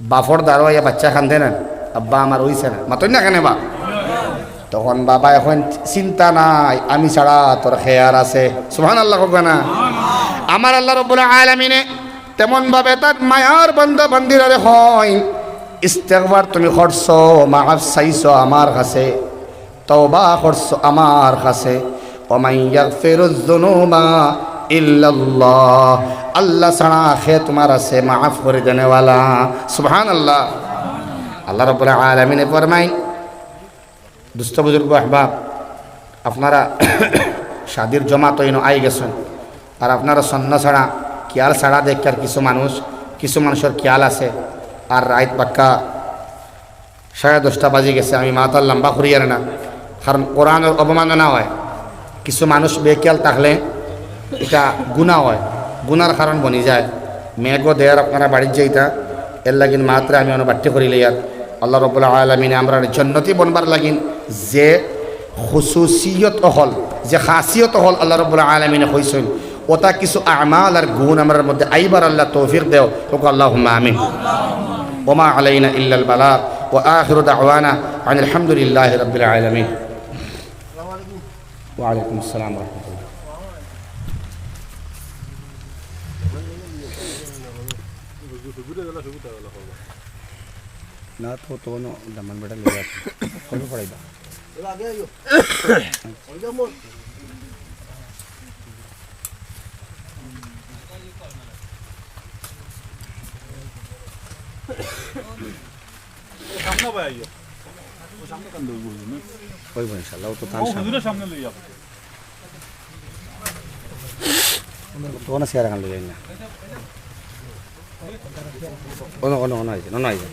বাপর দ্বারো আইয়া বাচ্চায় কান্দে না, "আব্বা, আমার অইছে না।" মাতইন না কেনে বা? তখন বাবায় কইন, "চিন্তা নাই, আমি ছাড়া তোর খেয়ার আছে।" সুবহানাল্লাহ কউক্কা না? আমার আল্লাহ রাব্বুল আলামিনে তেমন ভাবে তার মায়ার বান্দা বান্দিরারে কইন, "ইস্তেগফার তুমি করছো, মাফ চাইছো আমার কাছে, তওবা করছো আমার কাছে, ওমান ইয়াগফিরুয যুনুবা ইল্লাল্লাহ, আল্লাহ ছাড়া কে তুমার আছে মাফ করি দেনেওয়ালা।" সুবহানাল্লাহ। আল্লাহ রাব্বুল আলামিনে ফরমাইন, দুস্ত বুজুর্গ আহবাব, আপনারা শাদির জমাত অইন আই গেছইন, আর আপনারা সন্না ছাড়া, খিয়াল ছাড়া দেখি আর কিছু মানুষ, কিছু মানুষর খিয়াল আছে, আর রাইত বাক্কা সাড়ে দশটা বাজি গেছে, আমি মাত আর লম্বা করিয়ার না, কারণ কোরআনর অবমাননা অয়। কিছু মানুষ বেখিয়াল থাকলে ইটা গুনা অয়, গুনার কারণ বনি যায়। মেঘও দেয়ার আপনারা বাড়িত যাইতা, এর লাগিন মাত্রে আমি অনো বাট্টি করি লইয়ার। আল্লাহ রাব্বুল আলামিনে আমরারে জন্নতি বনবার লাগিন যে খুসুসিয়ত অকল, যে খাসিয়ত অকল আল্লাহ রাব্বুল আলামিনে কইছইন, ওটা কিছু আমাল আর গুণ আমরার মধ্যে আইবার আল্লাহ তৌফিক দেও। কউক্কা আল্লাহুম্মা আমিন। ওমা আলাইনা ইল্লাল বালাগ। ওয়া আখিরু দাওয়ানা আনিল হামদুলিল্লাহি রাব্বিল আলামিন। ওয়া আলাইকুম আসসালাম ওয়া রাহমাতুল্লাহ। না তো, তো কোনো দামান বেটা লইয়া আছে। কবে পড়াইবা? সামনে ভাই আইও। ও সামনে কান ধরবো, বুঝলি না? ওই বোন, ইনশাআল্লাহ, ও তো তার ও সামনে। হুজুরের সামনে লইয়া। তো কোনো চেয়ার এখান লইয়া না। অনো, অনো, অনো আইছে, অনো আইছে।